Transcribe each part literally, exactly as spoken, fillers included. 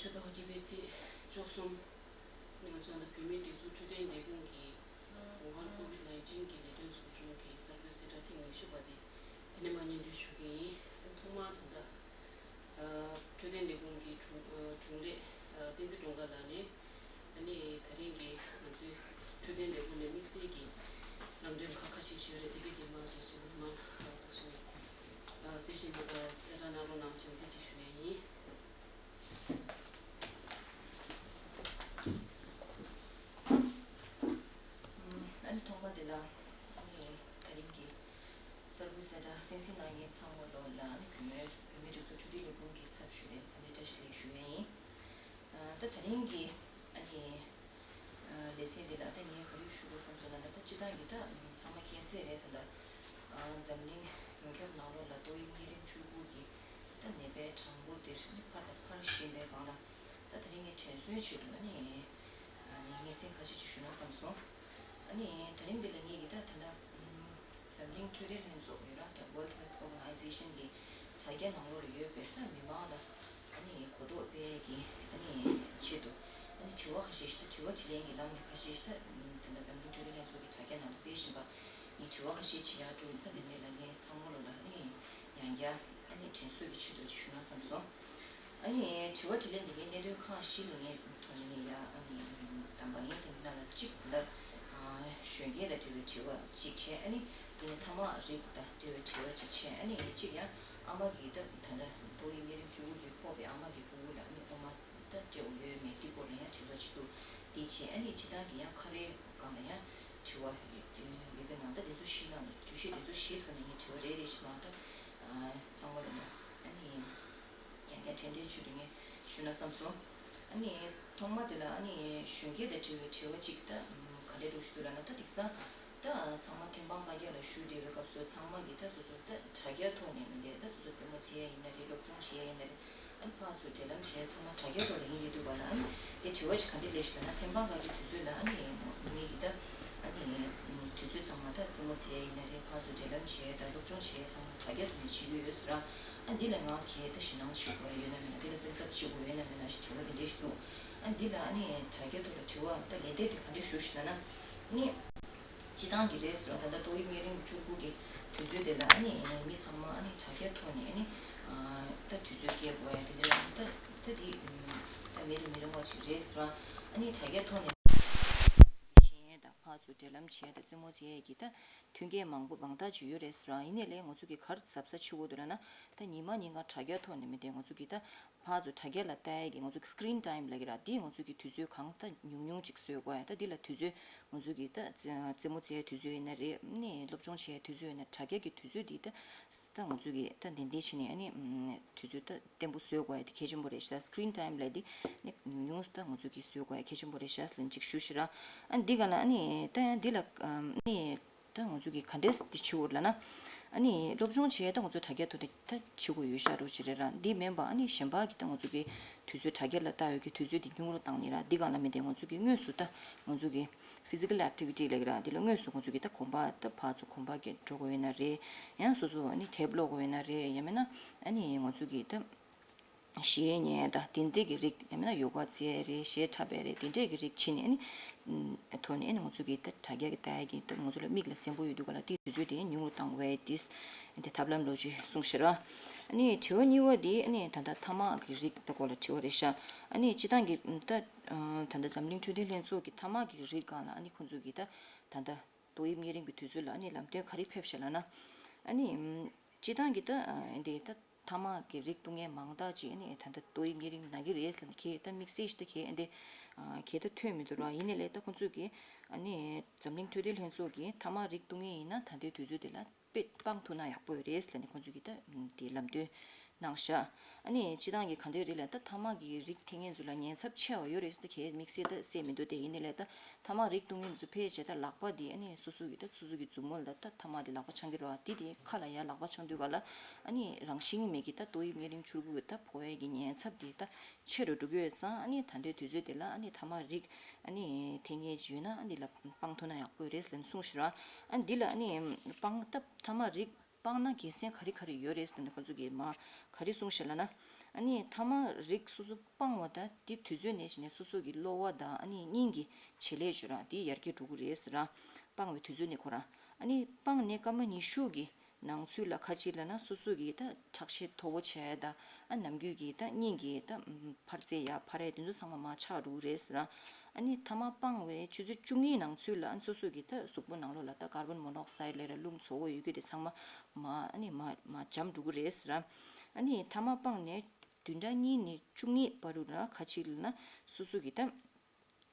ཕྱི་ཟླ་བརྒྱད་པའི་ཚེས་བཅུ་གསུམ་ནས་ང་ཚོ་ད་བོད་མིའི་སྒྲིག་འཛུགས་འཕྲོད་བསྟེན་ལས་ཁུངས་ཀྱི་ཝུ་ཧན་ཀོ་ཝིད་ནའིན་ཊིན་གྱི་ལས་དོན་ཚོགས་ཆུང་གི་གསར་འགོད་གསལ་བསྒྲགས་ཐེངས་ཉི་ཤུ་པ་དེ་དེ་ནས་མར་སྙན་སྒྲོན་ཞུ་གི་ཡིན། ཐོག་མར་ད་ལྟ་འཕྲོད་བསྟེན་ལས་ཁུངས་ཀྱི་དྲུང་དྲུང་ལས་བསྟན་འཛིན་སྒྲོལ་དཀར་ལགས་ནས། ཨ་ནི་ད་རིང་གི་ང་ཚོའི་འཕྲོད་བསྟེན་ལས་ཁུངས་ནས་དམིགས་བསལ་གྱི་ལམ་སྟོན་ཁག་ཁ་ཤས་ཤིག་ཡོད་རེད། དེ་གའི་དེ་མར་འདུག་ཅིག་མར་འདུག་ཅིག་གསལ་བཤད་གནང་རོགས་གནང་ཞེས་འདི་ཅིག་ཞུ་ཡས་ཡིན། ཨ་ནི་ཐོག་མ་དེ་ལ་ཨ་ནི་ད་རིང་གི་གསར་འགོད་གསལ་བསྒྲགས་གསན་གཟིགས་གནང་མཁན་ཚང་མ་ལོ་ལ་ཨ་ནི་གུས་མོས་བོད་མིའི་སྒྲིག་འཛུགས་འཕྲོད་བསྟེན་ལས་ཁུངས་ཀྱི་ཚབ་ཞུས་ནས་འཚམས་འདྲི་བཀྲ་ཤིས་བདེ་ལེགས་ཞུ་ཡས་ཡིན། ད་ད་རིང་གི་ཨ་ནི་ལེ་ཚན་འདི་ལ་ད་ངས་ག་རེ་ཞུ་དགོས་བསམ་སོང་ལབ་ན། ད་སྤྱིར་བཏང་གི་ད་ཚང་མ་མཁྱེན་གསལ་རེད། ད་ལྟ་འཛམ་གླིང་ཡོངས་ཁྱབ་ནང་ལོགས་ལ་ཏོག་དབྱིབས་གཉན་རིམས་བཅུ་དགུ་གི་ད་ནད་པའི་གྲངས་འབོར་དེ་ནི་འཕར་དང་འཕར་བཞིན་པའི་སྒང་ལ། ད་ད་རིང་ངས་དྲན་གསོའི་ཆེད་དུ་ཨ་ནི་ཨ་ནི་སྙན་སེང་ཁ་ཤས་ཅིག་ཞུ་ན་བསམ་སོང་། ཨ་ནི་ད་རིང་འདི་ལ་ངས་ཀྱི་ད་ད་ལྟ་འཛམ་གླིང་འཕྲོད་བསྟེན་ལྷན་ཚོགས་ཡོད་ར། ད་World Health Organization གི་དྲ་རྒྱ་ནང་ལོགས་ལ་ཡོད་པའི་ད་མི་མང་ལ་ཨ་ནི་གོ་རྟོགས་སྤེལ་གྱི་ཨ་ནི་ཆེད་དུ་ཨ་ནི་དྲི་བ་ཁ་ཤས་ཤིག་ད་དྲི་བ་དྲིས་ལན་གྱི་ལམ་ནས་ཁ་ཤས་ཤིག་ད་ད་ལྟ་འཛམ་གླིང་འཕྲོད་བསྟེན་ལྷན་ཚོགས་ཀྱི་དྲ་རྒྱ་ནང་དུ་སྤེལ་བཞིན་པ་ངས་དྲི་བ་ཁ་ཤས་དྲི་ཡག་འདུག་ད་དེ་ནས་ལ་ངས་ཚང་མ་ལོ་ལ་ཨ་ནི་ཡང་བསྐྱར་ཨ་ནི་དྲན་གསོ་གི་ཆེད་དུ་ཅིག་ཞུ་ན་བསམ་སོང་། ཨ་ནི་དྲི་བ་དྲིས་ལན་འདི་ངས་གནད་དོན་ཁག་བཞི་ལ་ངས་ཐོག་ནས་ངས་ཡ་ཨ་ནི་དམ་པ་ཡིན། དེ་འདི་ནང་ལ་གཅིག་ད་ལྟ་གཞོན་སྐྱེས་དང་འབྲེལ་བའི་དྲི་བ་གཅིག་བྱས། ཨ་ནི་དེ་ནས་ཐ་མག་རིགས་དང་འབྲེལ་བའི་དྲི་བ་གཅིག་བྱས། ཨ་ནི་གཅིག་ཡང་ཨ་མ་གིས་ད་ད་ལྟ་ཏོག་དབྱིབས་གཉན་རིམས་བཅུ་དགུ་གིས་ཕོག་པའི་ཨ་མ་གི་ཕྲུ་གུ་ལ་ཨ་ནི་ཨོ་མ་ད་སྤྲད་འོ་ཡོད་མེད་འདི་སྐོར་ལ་ཡང་དྲི་བ་གཅིག་འདུག་འདི་བྱས། ཨ་ནི་སྤྱིར་བཏང་གི་ཡང་ཁ་རས་སྒང་ལ་ཡང་དྲི་བ་ཡོད་ཀྱི་ནང་ད་དེ་ཚོ་བཞི་ནང་དྲི་བཤད་དེ་ཚོ་བཞིའི་ཐོག་ནས་ངས་དྲི་བ་རེ་རེ་བཞིན་མང་ད་ཚང་མ་ལ་ཨ་ནི། ཡང་བསྐྱར་དྲན་རྟེན་ཆེད་དུ་ངས་ཞུ་ན་བསམ་སོང་། ཨ་ནི་ཐོག་མ་དེ་ལ་ཨ་ནི་གཞོན་སྐྱེས་དང་འབྲེལ་བའི་དྲི་བ་གཅིག་ད་ག་འདྲས་འདྲ་ཞིག་འདུག་ལབ་ན། ད་དེང་སང་ད་ཚང་མ་ཐེམ་སྤང་བཀའ་རྒྱ་ལ་བཞུགས་བསྡད་པའི་སྐབས་སུ་ཚང་མ་གིས་ད་སོ་སོ་ད་དྲ་རྒྱ་ཐོག་ནས་མི་འདུག་ད་སོ་སོ་རྩེད་མོ་རྩེ་ཡ་ཡིན་ན་རེད། སློབ་སྦྱོང་བྱེད་ཡ་ཡིན་ན་རེད། ཨ་ནི་ཕར་ཚུར་འབྲེལ་ལམ་བྱེད་ཡ་ཚང་མ་དྲ་རྒྱ་ཐོག་ལ་ཡིན་བསྡད་འདུག་ག་ལ། ཨ་ནི་དེ་དྲི་བ་ཞིག་ག་འདྲས་སླེབས་ཤག་ལབ་ན། ཐེམ་སྤང་བཀའ་རྒྱའི་དུས་ཚོད་ལ་ཨ་ནི་ངེད་ཀྱིས་ད་ཨ་ནི་དུས་ཚོད་ཚང་མ་ད་རྩེད་མོ་རྩེ་ཡ་ཡིན་ན་རེད། ཕར་ཚུར་འབྲེལ་ལམ་བྱེད་ཡ་དང་སློབ་སྦྱོང་བྱེད་ཡ་ཚང་མ་དྲ་རྒྱ་ཐོག་ནས་བྱེད་ཀྱི་ཡོད་ཟེར་ར། ཨ་འདི་ལ་ང་གིས་ད་ཞེད་སྣང་བྱེད་དགོས་ཡ་ཡོད་ན་མེད་ན། འདི་ལ་སེམས་འཚབ་བྱེད་དགོས་ཡོད་ན་མེད་ན་ཞེས་དྲི་བ་འདི་འདྲས་ཞིག་འདུག་ཨ་འདི་ལ་ཨ་ནི་དྲ་རྒྱ་ཐོག་ལ་དྲི་བ་ད་ལན་འདེབས་དེ་ག་འདྲས་ཞུ་ཞིག་ལབ་ན། ཨ་ནི་སྤྱིར་བཏང་གི་རེད་ཟེར་བ། ད་ལྟ་ཏོག་དབྱིབས་གཉན་རིམས་བཅུ་དགུ་གི་དུས་ཚོད་དེ་ལ་ཨ་ནི་མི་ཚང་མ་ཨ་ནི་དྲ་རྒྱ་ཐོག་ནས་ཨ་ནི་ད་དུས་ཚོད་སྐྱེལ་དགོས་ཡ་དེ་འདྲ་ད་ད་འདི་ད་མེད་དུ་མི་རུང་བ་ཞིག་རེད་ཟེར་བ། ཨ་ནི་དྲ་རྒྱ་ཐོག་ནས་གཞན་དང་ཕར་ཚུར་འབྲེལ་ལམ་བྱེད་ཡ་དང་རྩེད་མོ་རྩེ་ཡ་གི་ད་མཐུན་རྐྱེན་མང་པོ་མང་དག་ཅིག་ཡོད་རེད་ཟེར་བ། ཡིན་ནའི་ལས་ང་ཚོ་གི་ག་རེ་གཟབ་གཟབ་བྱེད་དགོས་འདུག་ལབ་ན། ད་ཉི་མ་ཉིན་གང་དྲ་རྒྱ་ཐོག་ནས་མི་འདུག་ང་ཚོ་གི་ད་ཕར་ཚུར་དྲ་རྒྱ་ལ་ལྟ་ཡ་གི་ང་ཚོ་གི་སི་ཀི་རིན་ཊའིམ་ལབ་ཀྱི་ར། འདི་ང་ཚོ་གི་དུས་ཚོད་གང་ད་ཉུང་ཉུང་ཅིག་བཟོ་དགོས་ཡ། ད་འདི་ལ་དུས་ཚོད་ང་ཚོ་གི་ད་རྩེད་རྩེད་མོ་རྩེ་ཡ་དུས་ཚོད་ཡིན་ན་རེད། ནི་སློབ་སྦྱོང་བྱེད་ཡ་དུས་ཚོད་ཡིན་ན། དྲ་རྒྱ་གི་དུས་ཚོད་འདི་ད་ད་ང་ཚོ་གི་ད་ཏན་ཏན་བྱས་ནས་ཨ་ནི་དུས་ཚོད་ད་བརྟན་པོ་བཟོ་དགོས་ཡ་དེ་གལ་ཆེན་པོ་རེད་ཤག་སི་ཀི་རིན་ཊའིམ་ལབ་དེ་ནི་ཉུང་ཉུང་ད་ང་ཚོ་གི་བཟོ་དགོས་ཡ་གལ་ཆེན་པོ་རེད་ཤག་ལབ་ཅིག་ཞུ་ཞེས་ར། ཨ་འདི་ག་ལ་ཨ་ནི་ད་འདི་ལ་ཨ་ནི། ད་ང་ཚོ་གིས་ག་འདྲས་འདི་བྱེད་དགོས་ལབ་ན། ཨ་ནི་སློབ་སྦྱོང་བྱེད་ཡ་ད་ང་ཚོ་དྲ་རྒྱ་ཐོག་ནས་ད་བྱེད་དགོས་ཡོད་ཤག་རོགས་བྱེད་རེད་ར། འདི་མིན་པ་ཨ་ནི་གཞན་པ་གི་ད་ང་ཚོ་གི་དུས་ཚོད་དྲ་རྒྱ་ལ་ལྟ་ཡོད་ཀྱི་དུས་ཚོད་འདི་ཉུང་རུ་བཏང་ནི་ར། འདི་གང་ལ་མི་བདེ། ང་ཚོ་གི་དངོས་སུ་ད་ང་ཚོ་གི་ཕི་ཟི་ཀལ་ཨེག་ཊི་ཝི་ཊི་ལབ་ཀྱི་ར། འདི་ལ་དངོས་སུ་ང་ཚོ་གི་ད་གོམ་པ་ད་ཕར་ཚུར་གོམ་པ་གི་འགྲོ་དགོས་ཡོད་ན་རེད། ཡང་སོ་སོ་ཨ་ནི་དེབ་ཀློག་དགོས་ཡོད་ན་རེད། ཡང་མིན་ན་ཨ་ནི་ང་ཚོ་གི་ད། གཞས་ཉན་ཡ་དང་དེ་འདྲས་ཀྱི་རིགས། ཡང་མིན་ན་ཡོ་ག་རྩེ་ཡ་རེད། གཞས་འཁྲབ་པ་རེད། དེ་འདྲས་ཀྱི་རིགས་བྱས་ནས་ཨ་ནི་ཐོག་ནས་ཨ་ནི་ང་ཚོ་གི་ད་དྲ་རྒྱ་གི་ལྟ་ཡ་གི་ད་ང་ཚོ་ལ་མིག་ལ་གཟན་པོ་ཡོད་དུས་ག་ལ་དེ་དུས་ཚོད་དེ་ཉུང་རུ་བཏང་བས་དེ་དེ་ཐབས་ལམ་ལོ་ཅིག་གསུངས་ཤག་ར། ཨ་ནི་དྲི་བ་གཉིས་པ་དེ་ཨ་ནི་ད་ལྟ་ཐ་མག་གི་རིགས་ད་སྐོར་ལ་དྲི་བ་རེད་ཤག་ཨ་ནི་སྤྱིར་བཏང་གི་ད་ད་ལྟ་འཛམ་གླིང་འཕྲོད་བསྟེན་ལྷན་ཚོགས་ཀྱི་ཐ་མག་གི་རིགས་སྒང་ལ་ཨ་ནི་ཁོང་ཚོ་གི་ད་ད་ལྟ་ཏོག་དབྱིབས་གཉན་རིམས་ཀྱི་དུས་ཚོད་ལ་ཨ་ནི་ལམ་སྟོན་ག་རེ་ཕེབས་ཤག་ལབ་ན། ཨ་ནི་སྤྱིར་བཏང་གི་ད་འདི་ད། ཐ་མག་གི་རིགས་བཏུང་མཁན་མང་དག་ཅིག་ཨ་ནི་ད་ལྟ་ཏོག་དབྱིབས་གཉན་རིམས་ན་གི་རེད་ཟེར་ནས་ཁྱེད་ད་དམིགས་བསལ་ཞིག་ད་ཁྱེད་ཨ་འདི་ཁྱེད་ད་ཐོན་མི་འདུག་ར། ཡིན་ནའི་ལས་ད་ཁོང་ཚོས་ཀྱི་ཨ་ནི་འཛམ་གླིང་འཕྲོད་བསྟེན་ལྷན་ཚོགས་ཀྱིས་ཐ་མག་རིགས་བཏུང་མཁན་ཡིན་ན་ད་ལྟའི་དུས་ཚོད་དེ་ལ་དཔེ་སྤང་ཐུབ་ན་ཡག་པོ་རེད་ཟེར་ནས་ཁོང་ཚོས་ཀྱི་ད་དེ་ལམ་སྟོན་གནང་ཤག་ཨ་ནི་སྤྱིར་བཏང་གི་ག་འདྲའི་རིགས་ལ་ད་ཐ་མག་གི་རིགས་འཐེན་མཁན་ཚོ་ལ་ཉེན་ཚབས་ཆེ་བ་ཡོད་རེད་ཟེར་ད་ཁྱེད་དམིགས་བསལ་ད་བསད་མི་འདུག་དེ་ཡིན་ནའི་ལས་ད། ཐ་མག་རིགས་བཏུང་མཁན་ཚོ་ཕལ་ཆེར་ད་ལག་པ་དེ་ཨ་ནི་སོ་སོ་གི་ད་སོ་སོ་གི་མཛུབ་མོ་ལ་ད་ཐ་མག་དེ་ལག་པ་འཆང་གི་རེད་བ། དེ་དེ་ཁ་ལ་ཡར་ལག་པ་འཆང་དུས་ག་ལ་ཨ་ནི་རང་བཞིན་མེད་ཀྱི་ད་ཏོག་དབྱིབས་གཉན་རིམས་ཕྲུ་གུ་གི་ད་ཕོག་ཡས་ཀྱི་ཉེན་ཚབས་དེ་ད་ཆེ་རུ་འགྲོ་གི་ཡོད་ཙང་། ཨ་ནི་ད་ལྟའི་དུས་ཚོད་དེ་ལ་ཨ་ནི་ཐ་མག་རིགས་ཨ་ནི་འཐེན་མཁན་ཅིག་ཡོད་ན་ཨ་ནི་ལ་སྤང་ཐུབ་ན་ཡག་པོ་རེད་ཟེར་ནས་གསུངས་ཤག་ར། ཨ་ནི་འདི་ལ་ཨ་ནི་སྤང་ད་ཐ་མག་རིགས་སྤང་ན་དགེ་མཚན་ག་རེ་ག་རེ་ཡོད་རེད་ཟེར་ནས་ཁོང་ཚོ་གིས་མ་ག་རེ་གསུངས་ཤག་ལབ་ན། ཨ་ནི་ཐ་མག་རིགས་སོ་སོ་སྤང་བ་དང་དེ་དུས་ཚོད་ནས་བྱས་ནས་སོ་སོ་གི་གློ་བ་དང་ཨ་ནི་སྙིང་གི་བྱེད་ལས་བྱེད་ར་དེ་ཡར་རྒྱས་འགྲོ་གི་རེད་ཟེར་ར། སྤང་བའི་དུས་ཚོད་ནས་ཁོ་ར། ཨ་ནི་སྤང་ནས་སྐར་མ་ཉི་ཤུ་གི་ནང་ཚུད་ལ་ཁ་ཅིག་ལ་ན་སོ་སོ་གི་ད་ཁྲག་ཤེད་མཐོ་བོ་བྱས་ད་ཨ་ནམ་རྒྱུན་གི་ད་སྙིང་གི་ད་འཕར་ཚད་ཡར་འཕར་ཡས་དེ་ཚོ་ཚང་མ་མར་ཆག་འགྲོ་གི་རེད་ཟེར་ར། ཨ་ནི་ཐ་མག་སྤང་བའི་ཆུ་ཚོད་བཅུ་གཉིས་ནང་ཚུད་ལ་ཨ་ནི་སོ་སོ་གི་ད་གཟུགས་པོ་ནང་ལོགས་ལ་ད་ཀར་བོན་མོ་ནོག་སའིད་ལབ་ར་རླུང་བཙོག་པོ་ཡོད་རྒྱུ་དེ་ཚང་མ་མར་ཨ་ནི་མར་མར་འཇམ་འགྲོ་གི་རེད་ཟེར་ར། ཨ་ནི་ཐ་མག་སྤངས་ནས་བདུན་ཕྲག་གཉིས་ནས་བཅུ་གཉིས་བར་དུ་ལ་ཁ་ཅིག་ལ་ན་སོ་སོ་གི་ད་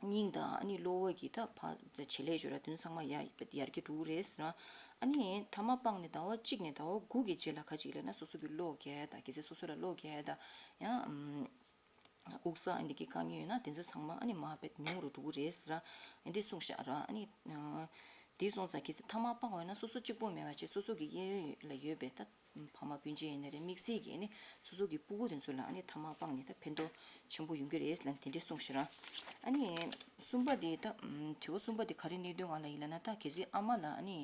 སྙིང་དང་ཨ་ནི་གློ་བ་གི་ད་ཕ་བྱེད་ལས་སྦྱོར་ར་དེ་ཚང་མ་ཡ་ཡར་རྒྱས་འགྲོ་གི་རེད་ཟེར་ར། ཨ་ནི་ཐ་མག་སྤངས་ནས་ཟླ་བ་གཅིག་ནས་ཟླ་བ་དགུ་གི་རྗེས་ལ་ཁ་ཅིག་ལ་ན་སོ་སོ་གི་གློ་རྒྱག་ད་གལ་སྲིད་སོ་སོ་ལ་གློ་རྒྱག་ད་ཡང་ཨམ། དབུགས་བསགས་འདི་གི་དཀའ་ངལ་ཡོད་ན་དེ་ཚོ་ཚང་མ་ཨ་ནི་མར་བེད་ཉུང་རུ་འགྲོ་གི་རེད་ཟེར་ར། འདི་གསུངས་ཤག་ར། ཨ་ནི་དེ་སོང་ཙང་གལ་སྲིད་ཐ་མག་སྤང་བ་ཡོད་ན་སོ་སོ་གཅིག་པོ་མེད་པ་བྱས་སོ་སོ་གི་གཡས་གཡོན་ལ་ཡོད་པའི་ད་ཕ་མ་སྤུན་མཆེད་ཡིན་ན་རེད་དམིགས་བསལ་གྱི་ཨ་ནི་སོ་སོ་གི་སྤུ་གུ་དེ་ཚོ་ལ་ཨ་ནི་ཐ་མག་སྤངས་ནས་ད་ཕན་ཐོགས་ཆེན་པོ་ཡོང་གི་རེད་ལབ་དེ་འདྲས་གསུངས་ཤག་ར། ཨ་ནི་གསུམ་པ་དེ་ད་དྲི་བ་གསུམ་པ་དེ་ག་རེ་གནད་དོན་ང་ལ་ཡིན་ལབ་ན་ད་གལ་སྲིད་ཨ་མ་ལ་ཨ་ནི་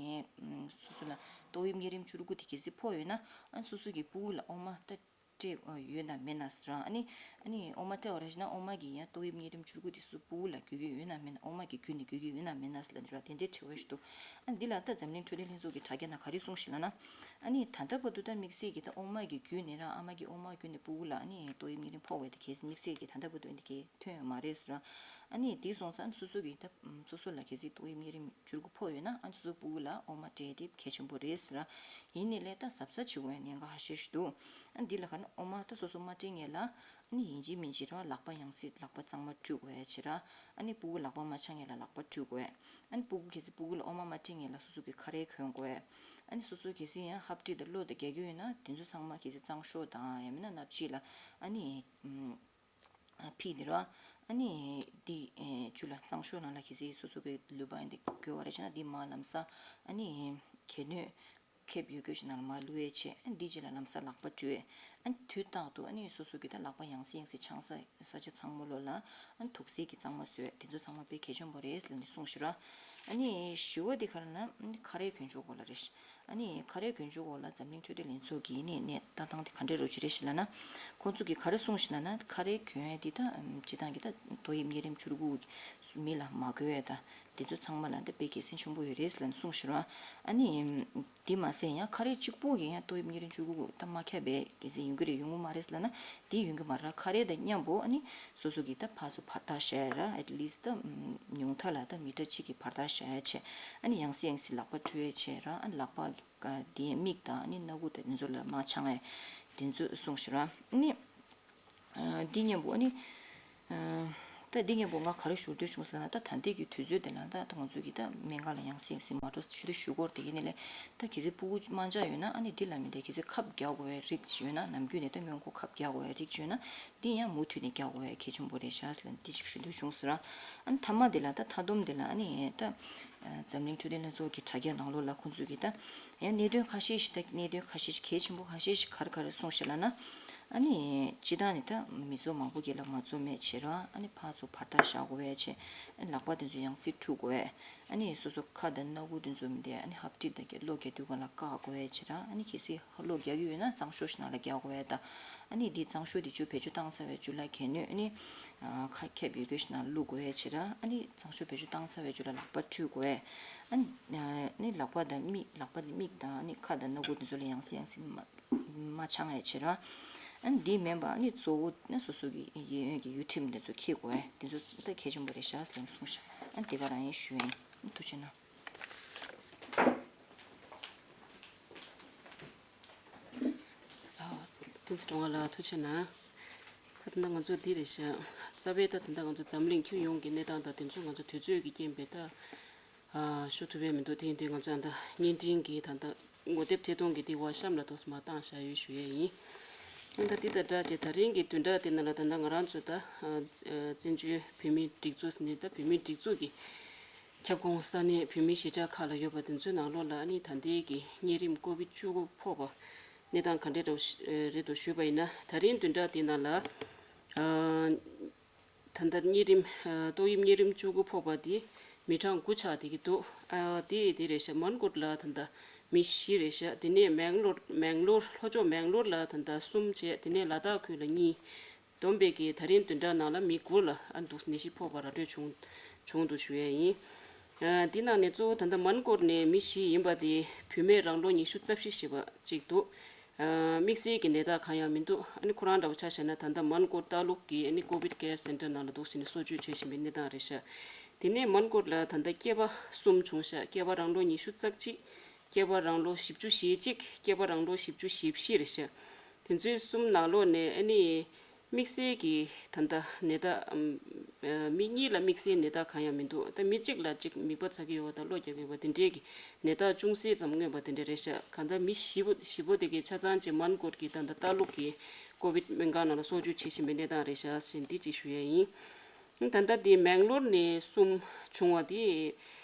སོ་སོ་ལ་ཏོག་དབྱིབས་གཉན་རིམས་བཅུ་དགུ་དེ་གལ་སྲིད་ཕོག་ཡོད་ན་ཨ་ནི་སོ་སོ་གི་སྤུ་གུ་ལ་ཨོ་མ་ད་སྤྲད་ཡོད་ན་མེད་ན་ཟེར་ར། ཨ་ནི་ཨ་ནི་ཨོ་མ་སྤྲད་པ་རེད་ཟེར་ན་ཨོ་མ་གིས་ཡང་ཏོག་དབྱིབས་གཉན་རིམས་བཅུ་དགུ་དེ་ཚོ་སྤུ་གུ་ལ་འགོས་ཀྱི་ཡོད་ན་མེད་ན་ཨོ་མ་གི་བརྒྱུད་ནས་འགོས་ཀྱི་ཡོད་ན་མེད་ན་ཟེར་ལབ་འདི་ར་དེ་འདྲའི་དྲི་བ་ཞིག་འདུག་ཨ་ནི་འདི་ལ་ད་འཛམ་གླིང་འཕྲོད་བསྟེན་ལྷན་ཚོགས་ཀྱི་དྲ་རྒྱ་ནང་ག་རེ་གསུངས་ཤག་ལབ་ན། ཨ་ནི་ད་ལྟ་བར་དུ་ད་དམིགས་བསལ་གྱི་ད་ཨོ་མ་གི་བརྒྱུད་ནས་ར་ཨ་མ་གི་ཨོ་མ་བརྒྱུད་ནས་སྤུ་གུ་ལ་ཨ་ནི་ཏོག་དབྱིབས་གཉན་རིམས་ཕོག་པའི་དེ་གལ་སྲིད་དམིགས་བསལ་གྱི་ད་ལྟ་བར་དུ་འདི་གའི་ཐོན་ཡོད་མ་རེད་ཟེར་ར། ཨ་ནི་དེ་སོང་ཙང་སོ་སོ་གི་ད་སོ་སོ་ལ་གལ་སྲིད་ཏོག་དབྱིབས་གཉན་རིམས་བཅུ་དགུ་ཕོག་ཡོད་ན་ཨ་ནི་སོ་སོ་སྤུ་གུ་ལ་ཨོ་མ་སྤྲད་དེ་གལ་ཆེན་པོ་རེད་ཟེར་ར། ཡིན་ནའི་ལས་ད་གཟབ་གཟབ་བྱེད་དགོས་ཉེན་ཁ་ཧ་ཤེས་ཤིག་འདུག་ཨ་འདི་ལ་ཁ་ན་ཨོ་མ་ད་སོ་སོ་མ་སྤྲད་སྔོན་ལ་ཨ་ནི་ཡིན་གཅིག་མིན་གཅིག་རང་ལག་པ་ཡང་སྲིད་ལག་པ་གཙང་མ་བཀྲུ་དགོས་ཡ་བྱེད་ར། ཨ་ནི་སྤུ་གུ་ལག་པ་མ་འཆང་སྔོན་ལ་ལག་པ་བཀྲུ་དགོས། ཨ་ནི་སྤུ་གུ་གལ་སྲིད་སྤུ་གུ་ལ་ཨོ་མ་མ་སྤྲད་སྔོན་ལ་སོ་སོ་གི་ཁ་རས་གོན་དགོས། ཨ་ནི་སོ་སོ་གལ་སྲིད་ཡང་ཧབ་ཊི་དང་གློ་དང་རྒྱག་གི་ཡོད་ན་དེ་ཚོ་ཚང་མ་གལ་སྲིད་གཙང་ཤོག་དང་ཡང་མིན་ན་སྣབས་ཕྱི་ལ་ཨ་ནི་ཕི་དེ་ར། ཨ་ནི་འདི་ཆུ་ལ་གཙང་ཤོག་ནང་ལ་གལ་སྲིད་སོ་སོ་གི་ལུས་པ་འདི་འགྱོ་བ་རེད་བྱས་ན་འདི་མ་ལམ་སང་ཨ་ནི་གད་སྣོད་ཁེབས་ཡོད་དགོས་ཤིག་ནང་ལ་མ་བླུགས་ཡས་བྱས། ཨ་ནི་འདི་རྗེས་ལ་ལམ་སང་ལག་པ་བཀྲུས། ཨ་ནི་དུས་རྟག་ཏུ་ཨ་ནི་སོ་སོ་གི་ད་ལག་པ་ཡང་སེ་ཡང་སེ་འཆང་ས་ས་ཆ་ཚང་མ་ལོ་ལ་ཨ་ནི་དུག་སེལ་གྱི་གཙང་མ་བཟོས། དེ་ཚོ་ཚང་མ་དཔེ་གལ་ཆེན་པོ་རེད་ལབ་ནས་གསུངས་ཤིག་ར། ཨ་ནི་བཞི་བ་འདི་ག་རེ་ན་ཨ་ནི་ཁ་རས་གོན་ཆོག་གོ་ལ་རེད། ཨ་ནི་ཁ་རས་གོན་ཆོག་གོ་ལ་འཛམ་གླིང་འཕྲོད་བསྟེན་ལྷན་ཚོགས་ཀྱི་ནི་ནས་ལྟ་སྟངས་དེ་ག་འདྲས་རོ་ཅི་རེད་ཞིག་ལབ་ན། ཁོང་ཚོ་གིས་ག་རེ་གསུངས་ཤིག་ལབ་ན་ཁ་རས་གོན་ཡས་འདི་ད་སྤྱི་བཏང་གི་ད་ཏོག་དབྱིབས་གཉན་རིམས་བཅུ་དགུ་མི་ལ་མ་འགོས་ཡས་ད། དེ་ཚོ་ཚང་མ་ལ་འདི་དཔེ་དགེ་མཚན་ཆེན་པོ་ཡོད་རེད་ལབ་ནས་གསུངས་ཤིག་ར། ཨ་ནི་འདི་མ་ཟད་ཡང་ཁ་རས་གཅིག་པོ་གིས་ཡང་ཏོག་དབྱིབས་གཉན་རིམས་བཅུ་དགུ་ད་མ་ཁྱབ་པའི་དགེ་མཚན་ཡོང་གི་རེད་ཡོང་གི་མ་རེད་ལབ་ན་འདི་ཡོང་གི་མ་རེད། ཁ་རས་དང་མཉམ་པོ་ཨ་ནི་སོ་སོ་གི་ད་ཕར་ཚུར་བར་ཐག་བཞག་ཡ་ར་at least ད་ཉུང་མཐའ་ལ་ད་མི་ཊར་གཅིག་གི་བར་ཐག་བཞག་ཡ་བྱས། ཨ་ནི་ཡང་སེ་ཡང་སེ་ལག་པ་བཀྲུ་ཡ་བྱས་ར། ཨ་ནི་ལག་པ་གི་དེའི་མིག་དང་ཨ་ནི་སྣ་ཁུག་དང་དེ་ཚོ་ལ་མ་འཆང་ཡ་དེ་ཚོ་གསུངས་ཤིག་ར། ཨ་ནི། འདི་མཉམ་པོ་ཨ་ནི། ད་འདི་མཉམ་པོ་ང་ག་རེ་ཞུ་འདོད་བྱུང་ཟེར་ན་ད་ད་ལྟའི་གི་དུས་ཚོད་འདི་ལ་ད་ད་ང་ཚོ་གི་ད་སྨན་ཁང་ལ་ཡང་སེ་ཡང་སེ་མ་འགྲོ་ཞུ་འདོད་ཞུ་སྐོར་དེ་ཡིན་ནི་ལས་ད་གལ་སྲིད་སྤུ་གུ་དམར་འབྱར་ཡོད་ན་ཨ་ནི་འདི་ལ་མི་འདྲ་གལ་སྲིད་ཁབ་རྒྱག་དགོས་པའི་རིགས་ཡོད་ན་ནམ་རྒྱུན་ནས་ད་སྔོན་འགོག་ཁབ་རྒྱག་དགོས་པའི་རིགས་ཡོད་ན་འདི་ཡང་མུ་མཐུད་ནས་རྒྱག་དགོས་པའི་གལ་ཆེན་པོ་རེད་ཤག་ཟེར་ལ་འདི་ཅིག་ཞུ་འདོད་བྱུང་ཟེར་ར། ཨ་ནི་ཐ་མ་འདི་ལ་ད་མཐའ་སྡོམ་འདི་ལ་ཨ་ནི་ད་འཛམ་གླིང་འཕྲོད་བསྟེན་ལྷན་ཚོགས་ཀྱི་དྲ་རྒྱ་ནང་ལོགས་ལ་ཁོང་ཚོས་གི་ད་ཡང་གནད་དོན་ཁ་ཤས་ཤིག་ད་གནད་དོན་ཁ་ཤས་ཤིག་གལ་ཆེན་པོ་ཁ་ཤས་ཤིག་ག་རེ་ག་རེ་གསུངས་ཤིག་ལབ་ན། ཨ་ནི་སྤྱི་བཏང་ནས་ད་མི་ཚོགས་མང་པོ་གི་ལ་མ་འཛོམས་མེད་བྱེད་ར། ཨ་ནི་ཕར་ཚུར་བར་ཐག་བཞག་དགོས་པས་བྱེད། ཨ་ནི་ལག་པ་དེ་ཚོ་ཡང་སེ་འཁྲུ་དགོས། ཨ་ནི་སོ་སོ་ཁ་དང་སྣ་ཁུག་དེ་ཚོ་མི་བདེ་ཨ་ནི་ཧབ་ཊི་དང་གི་གློ་རྒྱག་དུས་སྒང་ལ་བཀག་དགོས་པས་བྱེད་ར། ཨ་ནི་གལ་སྲིད་གློ་རྒྱག་གི་ཡོད་ན་གཙང་ཤོག་ཞིག་ནང་ལ་རྒྱག་དགོས་པས་ད། ཨ་ནི་འདི་གཙང་ཤོག་དེ་ཚོ་བེད་སྤྱོད་བཏང་ཚར་བའི་རྗེས་ལ་གད་སྣོད་ཨ་ནི་ཁ་ཁེབས་ཡོད་དགོས་ཞིག་ནང་བླུག་དགོས་པས་བྱེད་ར། ཨ་ནི་གཙང་ཤོག་བེད་སྤྱོད་བཏང་ཚར་བའི་རྗེས་ལ་ལག་པ་འཁྲུ་དགོས། ཨ་ནི་ཨ་ནི་ལག་པ་དང་མིག་ལག་པ་དང་མིག་དང་ཨ་ནི་ཁ་དང་སྣ་ཁུག་དེ་ཚོ་ལ་ཡང་སེ་ཡང་སེ་མ་མ་འཆང་ཡ་བྱེད་ར། ཨ་ནི་འདི་མིན་པ་ཨ་ནི་གཙོ་བོ་ནི་སོ་སོ་གི་གཡས་གཡོན་གྱི་ཡུལ་ཁྲིམས་དེ་ཚོ་འཁྱེར་དགོས། དེ་ཚོ་ད་གལ་ཆེན་པོ་རེད་ཤག་ཟེར་ནས་གསུངས་ཤག་ཨ་ནི་དེ་ག་རང་ཡིན་ཞུ་ཡིན། ཐུགས་རྗེ་གནང་། བསྟན་འཛིན་སྒྲོལ་དཀར་ལགས་ཐུགས་རྗེ་གནང་། ད་ད་ལྟ་ང་ཚོ་འདི་རེད་ཤག་རྩ་བའི་ད་ད་ལྟ་ང་ཚོ་འཛམ་གླིང་ཁྱོན་ཡོངས་ཀྱི་གནས་སྟངས་དང་དེ་ཚོ་ང་ཚོ་དུས་ཚོད་ཀྱི་རྐྱེན་པས་ད། ཨ་ཞུ་ཐུབ་ཡས་མི་འདུག་དེ་ཡིན་དུས་ང་ཚོ་ཨ་ད་བརྙན་འཕྲིན་གྱི་ད་ལྟ་ངོ་དེབ་ཐད་གཏོང་གི་དེ་བ་གཤམ་ལ་ཏོག་ཙམ་མར་བཏང་བཞག་ཡོད་ཞུ་ཡས་ཡིན། ཨ་ད་འདི་དང་སྦྲགས་བྱས་ད་རིང་གི་བདུན་ཕྲག་དེ་ནང་ལ་ད་ལྟ་ང་རང་ཚོ་ད་ཨ་བཙན་བྱོལ་བོད་མིའི་སྒྲིག་འཛུགས་ཟེར་ནས་ད་བོད་མིའི་སྒྲིག་འཛུགས་ཀྱི་ཁྱབ་ཁོངས་ས་གནས་བོད་མིའི་གཞིས་ཆགས་ཁག་ལ་ཡོད་པ་དེ་ཚོའི་ནང་ལོགས་ལ་ཨ་ནི་ད་ལྟའི་གི་གཉན་རིམས་ཀོ་བིད་བཅུ་དགུ་ཕོག་པ་གནས་སྟངས་ག་འདྲས་རེད་འདུག་ཞུས་པ་ཡིན་ན་ད་རིང་བདུན་ཕྲག་དེ་ནང་ལ་ཨ། ད་ལྟ་གཉན་རིམས་ཏོག་དབྱིབས་གཉན་རིམས་བཅུ་དགུ་ཕོག་པ་དེ་ མི་གྲངས་དགུ་ཆགས་བསྡད་ཀྱི་འདུག་ཨ་དེ་དེ་རེད་ཤག་མན་གོར་ལ་ད་ལྟ་མི་བཞི་རེད་ཤག་དེ་ནས་མེང་ལོར་མེང་ལོར་ལྷོ་ཕྱོགས་མེང་ལོར་ལ་ད་ལྟ་གསུམ་བྱས། དེ་ནས་ལ་དྭགས་ཁུལ་ལ་གཉིས། བསྡོམས་པས་ཀྱི་ད་རིང་བདུན་ཕྲག་ནང་ལ་མི་དགུ་ལ་ཨ་འདུག་ནད་གཞི་ཕོག་པ་ར་སྤྲོད་བྱུང་བྱུང་འདུག་ཞུ་ཡས་ཡིན། ཨ་དེ་ནང་ནས་གཙོ་བོ་ད་ལྟ་མན་གོར་ནས་མི་བཞི་ཡིན་པ་དེ་བུད་མེད་རང་ལོ་ཉི་ཤུ་རྩ་བཞི་བྱས་པ་གཅིག་འདུག་ཨ་དམིགས་བསལ་གྱི་ནད་རྟགས་གང་ཡང་མི་འདུག་ཨ་ནི་ཁོ་རང་འདྲ་བོ་ཆ་བཞག་ན་ད་ལྟ་མན་གོར་ལྟ་ལུགས་ཀྱི་ཨ་ནི་ཀོ་བིད་ཀེར་སེན་ཊར་ནང་ལ་འདུག་ཟེར་ནས་གསོ་བཅོས་བྱེད་བཞིན་པའི་གནས་སྟངས་རེད་ཤག་དེ་ནས་མན་གོར་ལ་ད་ལྟ་སྐྱེས་པ་གསུམ་བྱུང་ཤག་སྐྱེས་པ་རང་ལོ་ཉི་ཤུ་རྩ་གཅིག་སྐྱེས་པ་རང་ལོ་བཞི་བཅུ་ཞེ་གཅིག་སྐྱེས་པ་རང་ལོ་བཞི་བཅུ་ཞེ་བཞི་རེད་ཤག་དེ་ཚོའི་གསུམ་ནང་ལོགས་ནས་ཨ་ནི་དམིགས་བསལ་གྱི་ད་ལྟ་ནད་རྟགས་ཨམ་ཨ་མི་གཉིས་ལ་དམིགས་བསལ་ནད་རྟགས་གང་ཡང་མི་འདུག་ད་མི་གཅིག་ལ་གཅིག་མིད་པ་ཚ་གི་ཡོད་པ་དང་གློ་རྒྱག་གི་ཡོད་པ་དེ་འདྲས་ཀྱི་ནད་རྟགས་ཅུང་ཟད་ཙམ་མངོན་པ་དེ་འདྲས་རེད་ཤག་གང་ལྟར་མི་བཞི་པོ་བཞི་པོ་དེ་གའི་ཆ་ཚང་ཅིག་མན་གོར་གྱི་ད་ལྟ་ལྟ་ལུགས་ཀྱི་ཀོ་བིད་སྨན་ཁང་ནང་ལ་གསོ་བཅོས་བྱེད་བཞིན་པའི་གནས་སྟངས་རེད་ཤག་ཟེར་འདི་ཅིག་ཞུ་ཡས་ཡིན། ད་ལྟ་འདི་མེང་ལོར་ནས་གསུམ་བྱུང་བ་དེ་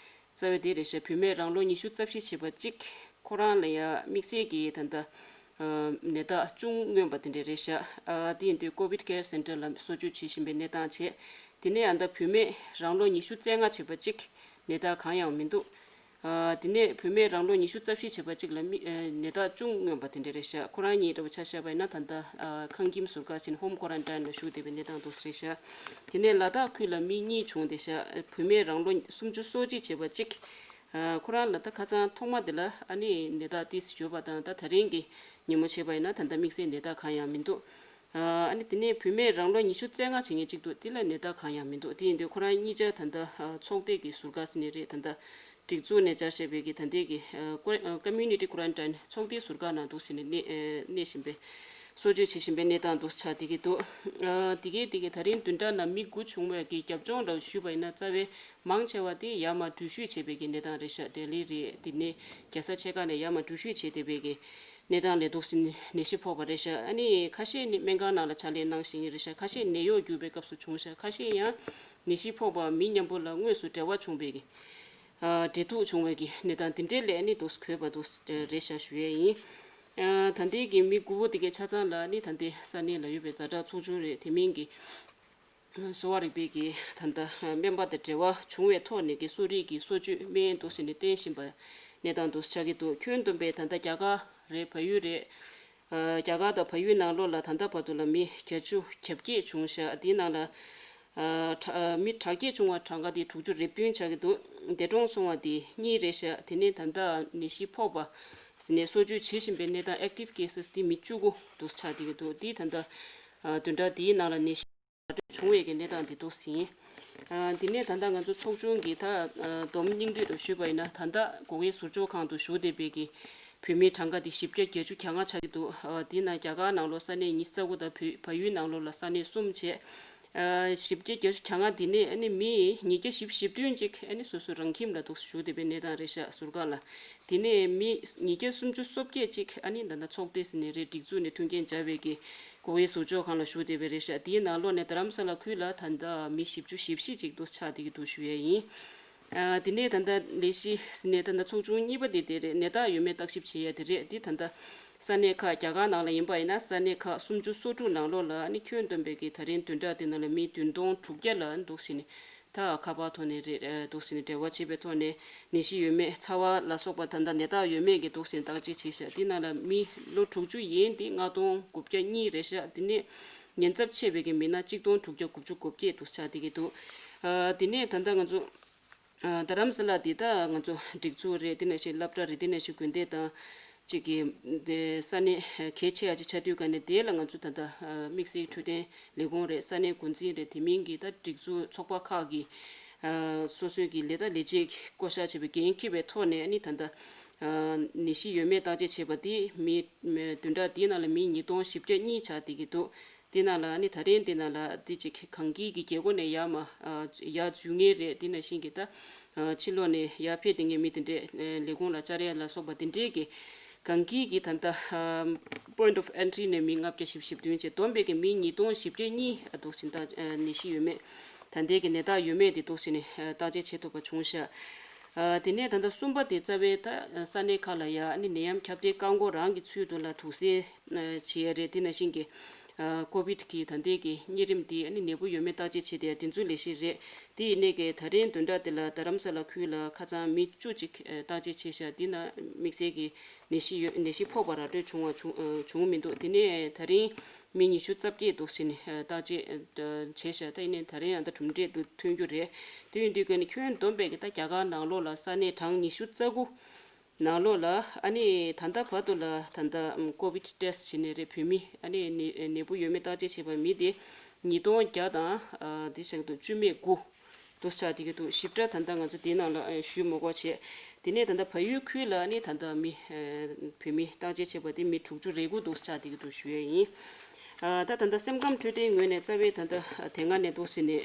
རྩ་བའི་དེ་རེད་ཤག་བུད་མེད་རང་ལོ་ཉི་ཤུ་རྩ་བཞི་བྱས་པ་གཅིག་ཁོ་རང་ལ་ཡ་དམིགས་བསལ་གྱི་ད་ལྟ་ཨ་ནད་རྟགས་ཅུང་མངོན་པ་དེ་འདྲས་རེད་ཤག་ཨ་དེ་ཡིན་དུས་ཀོ་བིད་ཀེར་སེན་ཊར་ལ་གསོ་བཅོས་བྱེད་བཞིན་པའི་གནས་སྟངས་བྱས། དེ་ནས་ཨ་ད་བུད་མེད་རང་ལོ་ཉི་ཤུ་རྩ་ལྔ་བྱས་པ་གཅིག་ནད་རྟགས་གང་ཡང་མི་འདུག་ཨ་དེ་ནས་བུད་མེད་རང་ལོ་ཉི་ཤུ་རྩ་བཞི་བྱས་པ་གཅིག་ལ་མི་ཨ་ནད་རྟགས་ཅུང་མངོན་པ་དེ་འདྲ་རེད་ཤག་ཁོ་རང་གཉིས་འདྲ་བོ་ཆ་བཞག་པ་ཡིན་ན་ད་ལྟ་ཨ་ཁང་ཁྱིམ་ཟུར་བཀག་ཕྱིན་ཧོམ་ཀོ་རན་ཊིན་ལ་བཞུགས་བསྡད་པའི་གནས་སྟངས་འདུག་ཟེར་རེད་ཤག་དེ་ནས་ལ་དྭགས་ཁུལ་ལ་མི་གཉིས་བྱུང་བསྡད་ཤག་བུད་མེད་རང་ལོ་སུམ་ཅུ་སོ་གཅིག་བྱས་པ་གཅིག་ཨ་ཁོ་རང་ལ་ད་ཁ་སང་ཐོག་མ་དེ་ལ་ཨ་ནི་ནད་རྟགས་ཏོག་ཙམ་ཡོད་པ་དང་། ད་ད་རིང་གི་ཉིན་མོ་བྱས་པ་ཡིན་ན་ད་ལྟ་དམིགས་བསལ་ནད་རྟགས་གང་ཡང་མི་འདུག་ཨ་ནི་དེ་ནས་བུད་མེད་རང་ལོ་ཉི་ཤུ་རྩ་ལྔ་བྱེད་མཁན་གཅིག་འདུག་དེ་ལ་ནད་རྟགས་གང་ཡང་མི་འདུག་དེ་ཡིན་དུས་ཁོ་རང་གཉིས་ཆ་ད་ལྟ་ཨ་ཚོགས་སྡེ་གི་ཟུར་བཀག་ཟེར་ནི་རེད། ད་ལྟ་སྒྲིག་འཛུགས་ནས་བཅའ་བཞག་པའི་གི་ད་ལྟའི་གི་ཨ་ཀོ་ཨ་ཀོ་མིའུ་ནི་ཊི་ཀོ་རན་ཊིན་ཚོགས་སྡེའི་ཟུར་བཀག་ནང་འདུག་ཟེར་ནས་གནས་ཨ་གནས་བཞིན་པའི་གསོ་བཅོས་བྱེད་བཞིན་པའི་གནས་སྟངས་འདུག་ཆགས་བསྡད་ཀྱི་འདུག་ཨ་དེ་གའི་དེ་གའི་ད་རིང་བདུན་ཕྲག་ནང་མི་དགུ་བྱུང་བའི་གི་རྒྱབ་ལྗོངས་ལ་ཞུས་པ་ཡིན་ན། རྩ་བའི་མང་ཆེ་བ་དེ་ཡར་མར་འགྲུལ་བཞུད་བྱས་པའི་གི་གནས་སྟངས་རེད་ཤག་ལྡི་ལི་རེད། དེ་ནས་རྒྱལ་ས་ཆེ་ཁག་ནས་ཡར་མར་འགྲུལ་བཞུད་བྱས་བསྡད་པའི་གི་གནས་སྟངས་ལས་འདུག་ཟིན་ནད་གཞི་ཕོག་པ་རེད་ཤག་ཨ་ནི་ཁ་ཤས་ནི་སྨན་ཁང་ནང་ལ་ཕྱག་ལས་གནང་བཞིན་རེད་ཤག་ཁ་ཤས་ནད་གཡོག་རྒྱུག་པའི་སྐབས་སུ་བྱུང་ཤག་ཁ་ཤས་ཡང་ནད་གཞི་ཕོག་པ་མི་མཉམ་པོ་ལ་དངོས་སུ་འབྲེལ་བ་བྱུང་བའི་གི་ཨ་འབྲེལ་གཏུག་བྱུང་བའི་གི་གནས་སྟངས་དེ་འདྲའི་ལས་ནི་འདུག་གོ་བ་འདུག་རེད་ཤག་ཞུ་ཡས་ཡིན། ཨ་ད་ལྟའི་གི་མི་དགུ་པོ་དེ་གའི་ཆ་ཚང་ལ་ནི་ད་ལྟའི་ས་གནས་ལ་ཡོད་པའི་ཛ་དྲག་ཚོགས་ཆུང་རེད། དེ་མིན་གི་གསོ་བ་རིག་པའི་གི་ད་ལྟ་སྨན་པ་དང་འབྲེལ་བ་བྱུང་བའི་ཐོག་ནས་ཀྱི་གསོ་རིག་གི་གསོ་བཅོས་སྨན་འདུག་ཟེར་ནས་བསྟེན་བཞིན་པ་གནས་སྟངས་འདུག་ཆགས་ཀྱི་འདུག་ཁྱོན་བསྡོམས་པའི་ད་ལྟ་རྒྱ་གར་རེད། བལ་ཡུལ་རེད། ཨ་རྒྱ་གར་དང་བལ་ཡུལ་ནང་ལོགས་ལ་ད་ལྟ་བར་དུ་ལ་མི་བརྒྱད་ཅུ་གྱ་བརྒྱད་བྱུང་ཤག་དེའི་ནང་ལ་ཨ་ཁྲ་ཨ་མི་དྲག་སྐྱེད་བྱུང་བ་གྲངས་ཀ་དེ་དྲུག་ཅུ་རེ་བདུན་ཆགས་ཀྱི་འདུག་འདས་གྲོངས་སོང་བ་དེ་གཉིས་རེད་ཤག་དེ་ནས་ད་ལྟ་ནད་གཞི་ཕོག་པ་ཟེར་ནས་གསོ་བཅོས་བྱེད་བཞིན་པའི་གནས་སྟངས་ཨེག་ཊིབ་ཀེ་སེས་དེ་མི་བཅུ་དགུ་འདུག་ཆགས་བསྡད་ཀྱི་འདུག་དེ་ད་ལྟ་ཨ་བདུན་ཕྲག་འདིའི་ནང་ལ་ནད་གཞི་བྱུང་བའི་གི་གནས་སྟངས་འདི་འདུག་ཟིན། ཨ་འདི་ནས་ད་ལྟ་ང་ཚོ་ཚོགས་ཆུང་གི་ད་ཨ་བསྡོམས་སྙིང་བསྡུས་དུ་ཞུས་པ་ཡིན་ན། ད་ལྟ་སྒོ་དབྱེ་ཟུར་འཇོག་ཁང་དུ་བཞུགས་བསྡད་པའི་གི་བོད་མིའི་གྲངས་ཀ་དེ་བཞི་བརྒྱ་བརྒྱད་ཅུ་གྱ་ལྔ་ཆགས་ཀྱི་འདུག་ཨ་དེ་ནང་རྒྱ་གར་ནང་ལོགས་ས་གནས་ཉི་ཤུ་རྩ་དགུ་དང་བོད་བལ་ཡུལ་ནང་ལོགས་ལ་ས་གནས་གསུམ་བྱས། ཨ་བཞི་བརྒྱ་བརྒྱད་ཅུ་གྱ་ལྔ་དེ་ནས་ཨ་ནི་མི་ཉིས་བརྒྱ་བཞི་བཅུ་ཞེ་བདུན་ཅིག་ཨ་ནི་སོ་སོ་རང་ཁྱིམ་ལ་འདུག་བཞུགས་བསྡད་པའི་གནས་སྟངས་རེད་ཤག་ཟུར་བཀག་ལ། དེ་ནས་མི་ཉིས་བརྒྱ་སུམ་ཅུ་སོ་བརྒྱད་ཅིག་ཨ་ནི་ད་ལྟ་ཚོགས་སྡེ་ཟེར་ནི་རེད། སྒྲིག་འཛུགས་ནས་མཐུན་རྐྱེན་སྦྱར་བའི་གི་སྒོ་དབྱེ་ཟུར་འཇོག་ཁང་ལ་བཞུགས་བསྡད་པའི་རེད་ཤག་དེའི་ནང་ལོགས་ནས་རྡ་རམ་ས་ལ་ཁུལ་ལ་ད་ལྟ་མི་བཞི་བཅུ་ཞེ་བཞི་ཅིག་འདུག་ཆགས་བསྡད་ཀྱི་འདུག་ཞུ་ཡས་ཡིན། ཨ་དེ་ནས་ད་ལྟ་ལས་གཞི་ཟེར་ནས་ད་ལྟ་ཚོགས་ཆུང་གཉིས་པ་དེ་དེ་རེད། ནད་རྟགས་ཡོད་མེད་བརྟག་ཞིབ་བྱེད་ཡས་དེ་རེད། དེ་ད་ལྟ་ས་གནས་ཁག་རྒྱ་གར་ནང་ལ་ཡིན་པ་ཡིན་ན་ས་གནས་ཁག་སུམ་ཅུ་སོ་དྲུག་ནང་ལོགས་ལ་ཨ་ནི་ཁྱོན་བསྡོམས་པའི་གི་ད་རིང་བདུན་ཕྲག་དེ་ནང་ལ་མི་བདུན་སྟོང་དྲུག་བརྒྱ་ལ་འདུག་ཟེར་ནས། ད་ཁ་པར་ཐོག་ནས་རེད། ཨ་འདུག་ཟེར་ནས་འབྲེལ་བ་བྱེད་པའི་ཐོག་ནས་ནད་གཞི་ཡོད་མེད། ཚ་བ་ལ་སོགས་པ་ད་ལྟ་ནད་རྟགས་ཡོད་མེད་ཀྱི་འདུག་ཟེར་ནས་བརྟག་དཔྱད་བྱས་ཤག་དེ་ནང་ལ་མི་ལོ་དྲུག་ཅུ་ཡན་དེ་ལྔ་སྟོང་དགུ་བརྒྱ་གཉིས་རེད་ཤག་དེ་ནས་ཉེན་ཚབས་ཆེ་བའི་གི་མི་སྣ་གཅིག་སྟོང་དྲུག་བརྒྱ་དགུ་བཅུ་གོ་བརྒྱད་འདུག་ཆགས་བསྡད་ཀྱི་འདུག་ཨ་དེ་ནས་ད་ལྟ་ང་ཚོ་ཨ་རྡ་རམ་ས་ལ་འདི་ད་ང་ཚོ་སྒྲིག་འཛུགས་རེད། དེ་ནང་བཞིན་སློབ་གྲྭ་རེད། དེ་ནང་བཞིན་དགོན་སྡེ་དང་གཅིག་གི་དེ་ས་གནས་གལ་ཆེ་ཡ་ཅིག་ཆགས་དུས་ག་ནས་དེ་ལ་ང་ཚོ་ད་ལྟ་ཨ་དམིགས་བསལ་འཕྲོད་བསྟེན་ལས་ཁུངས་རེད། ས་གནས་འགོ་འཛིན་རེད། དེ་མིན་གྱི་ད་སྒྲིག་འཛུགས་ཚོགས་པ་ཁག་གི་ཨ་སོ་སོའི་གི་ལས་ད་ལས་བྱེད་བསྐོ་བཞག་བྱས་པའི་འགན་འཁྱེར་བའི་ཐོག་ནས་ཨ་ནི་ད་ལྟ་ཨ་ནད་གཞི་ཡོད་མེད་བརྟག་དཔྱད་བྱས་པ་དེ་མི་མི་བདུན་ཕྲག་འདིའི་ནང་ལ་མི་ཉིས་སྟོང་བཞི་བརྒྱ་གཉིས་ཆགས་བསྡད་ཀྱི་འདུག་དེ་ནང་ལ་ཨ་ནི་ད་རིང་དེ་ནང་ལ་དེ་ཅིག་གངས་སྐྱིད་ཀྱི་རྒྱལ་སྒོ་ནས་ཡར་མར་ཨ་ཡར་འཛུལ་མཁན་རེད། དེ་ནང་བཞིན་གྱི་ད་ཨ་ཕྱི་ལོགས་ནས་ཡར་ཕེབས་བསྡད་མཁན་མི་དེ་འདྲས་ཨ་ལས་ཁུངས་ལ་བཅར་ཡ་ལ་སོགས་པ་དེ་འདྲས་ཀྱི་གངས་སྐྱིད་ཀྱི་ད་ལྟ་ཨ་point of entry ནས་མི་ལྔ་བརྒྱ་བཞི་བཅུ་ཞེ་བདུན་བྱས། བསྡོམས་པས་ཀྱི་མི་ཉིས་སྟོང་བཞི་བརྒྱ་གཉིས་ཨ་འདུག་ཟིན་ད་ཨ་ནད་གཞི་ཡོད་མེད་ད་ལྟའི་གི་ནད་རྟགས་ཡོད་མེད་དེ་འདུག་ཟིན་ནས་ཨ་བརྟག་དཔྱད་བྱེད་ཐུབ་པ་བྱུང་ཤག་ཨ་དེ་ནས་ད་ལྟ་གསུམ་པ་དེ་རྩ་བའི་ད་ས་གནས་ཁག་ལ་ཡ་ཨ་ནི་ནད་ཡམས་ཁྱབ་གདལ་བཀག་འགོག་རང་གི་ཚུལ་དུ་ལ་དུག་སེལ་ཨ་བྱེད་ཡ་རེད། དེ་ནང་བཞིན་གྱི་ ཀོ་བིད་ཀྱི་ད་ལྟའི་གི་གཉན་རིམས་དེ་ཨ་ནི་ནད་འབུ་ཡོད་མེད་བརྟག་དཔྱད་བྱེད་དེ་དེ་ཚོའི་ལས་གཞི་རེད། དེ་ཡིན་ནའི་གི་ད་རིང་བདུན་ཕྲག་འདི་ལ་རྡ་རམ་ས་ལ་ཁུལ་ལ་ཁ་སང་མི་བཅུ་གཅིག་བརྟག་དཔྱད་བྱས་ཤག་དེ་ན་དམིགས་བསལ་གྱི་ནད་གཞི་ཡོད་ནད་གཞི་ཕོག་པ་ར་སྤྲོད་བྱུང་བ་བྱུང་བྱུང་མི་འདུག་དེ་ནས་ད་རིང་མི་ཉི་ཤུ་རྩ་བརྒྱད་འདུག་ཟེར་ནས་བརྟག་དཔྱད་བྱས་ཤག་ད་ཡིན་ནའི་ད་རིང་ཡང་ད་གྲུབ་འབྲས་འདུག་ཐོན་རྒྱུ་རེད། དེ་ཡིན་དུས་ཀྱི་ནི་ཁྱོན་བསྡོམས་པའི་གི་ད་རྒྱ་གར་ནང་ལོགས་ལ་ས་གནས་གྲངས་ཉི་ཤུ་རྩ་དགུ་ནང་ལོགས་ལ་ཨ་ནི་ད་ལྟ་བར་དུ་ལ་ད་ལྟ་ཀོ་བིད་ཊེ་སི་ཊི་བྱས་ནས་རེད། བོད་མི་ཨ་ནི་ནད་ནད་འབུ་ཡོད་མེད་བརྟག་དཔྱད་བྱས་པ་མི་དེ་ཉིས་སྟོང་བརྒྱ་དང་དེ་བཞིན་དུ་བཅུ་མེད་དགུ་དུ་ཆགས་བསྡད་ཀྱི་འདུག་ཞིབ་ཕྲ་ད་ལྟ་ང་ཚོ་དེའི་ནང་ལ་ཞུ་མ་དགོས་བྱས། དེ་ནས་ད་ལྟ་བལ་ཡུལ་ཁུལ་ལ་ཨ་ནི་ད་ལྟ་མི་བོད་མི་བརྟག་དཔྱད་བྱས་པ་དེ་མི་དྲུག་ཅུ་རེ་དགུ་དུ་ཆགས་བསྡད་ཀྱི་འདུག་ཞུ་ཡས་ཡིན། ད་ད་ལྟ་སེམས་ཁམས་འཕྲོད་བསྟེན་ངོས་ནས་རྩ་བའི་ད་ལྟ་དེ་སྔ་ནས་འདུག་ཟེར་ནས་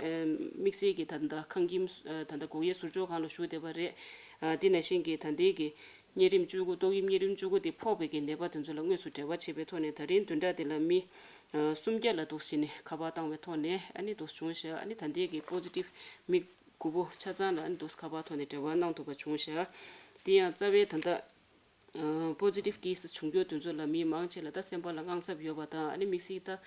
དམིགས་བསལ་གྱི་ད་ལྟ་ཁང་ཁྱིམ་ད་ལྟ་སྒོག་ཡའི་ཟུར་འཇོག་ཁང་ལ་བཞུགས་བསྡད་པ་རེད། དེ་ནང་བཞིན་གྱི་ད་ལྟའི་གི་གཉན་རིམས་བཅུ་དགུ་ཏོག་དབྱིབས་གཉན་རིམས་བཅུ་དགུ་དེ་ཕོག་པའི་གི་ནད་པ་དེ་ཚོ་ལ་དངོས་སུ་འབྲེལ་བ་བྱས་པའི་ཐོག་ནས་ད་རིང་བདུན་ཕྲག་དེ་ལ་མི་སུམ་བརྒྱ་ལ་འདུག་ཟེར་ནས་ཁ་པར་བཏང་བའི་ཐོག་ནས་ཨ་ནི་འདུག་བྱུང་ཤག་ཨ་ནི་ད་ལྟའི་གི་པོ་ཟི་ཊིབ་མི་དགུ་པོ་ཆ་ཚང་ལ་ཨ་ནི་འདུག་ཁ་པར་ཐོག་ནས་འབྲེལ་བ་གནང་ཐུབ་པ་བྱུང་ཤག་དེ་ཡང་རྩ་བའི་ད་ལྟ་པོ་ཟི་ཊིབ་ཀེ་སི་བྱུང་རྒྱུ་དེ་ཚོ་ལ་མི་མང་ཆེ་ལ་ད་སེམས་པ་ལ་དངངས་འཚབ་ཡོད་པ་དང་ཨ་ནི་དམིགས་བསལ་ད་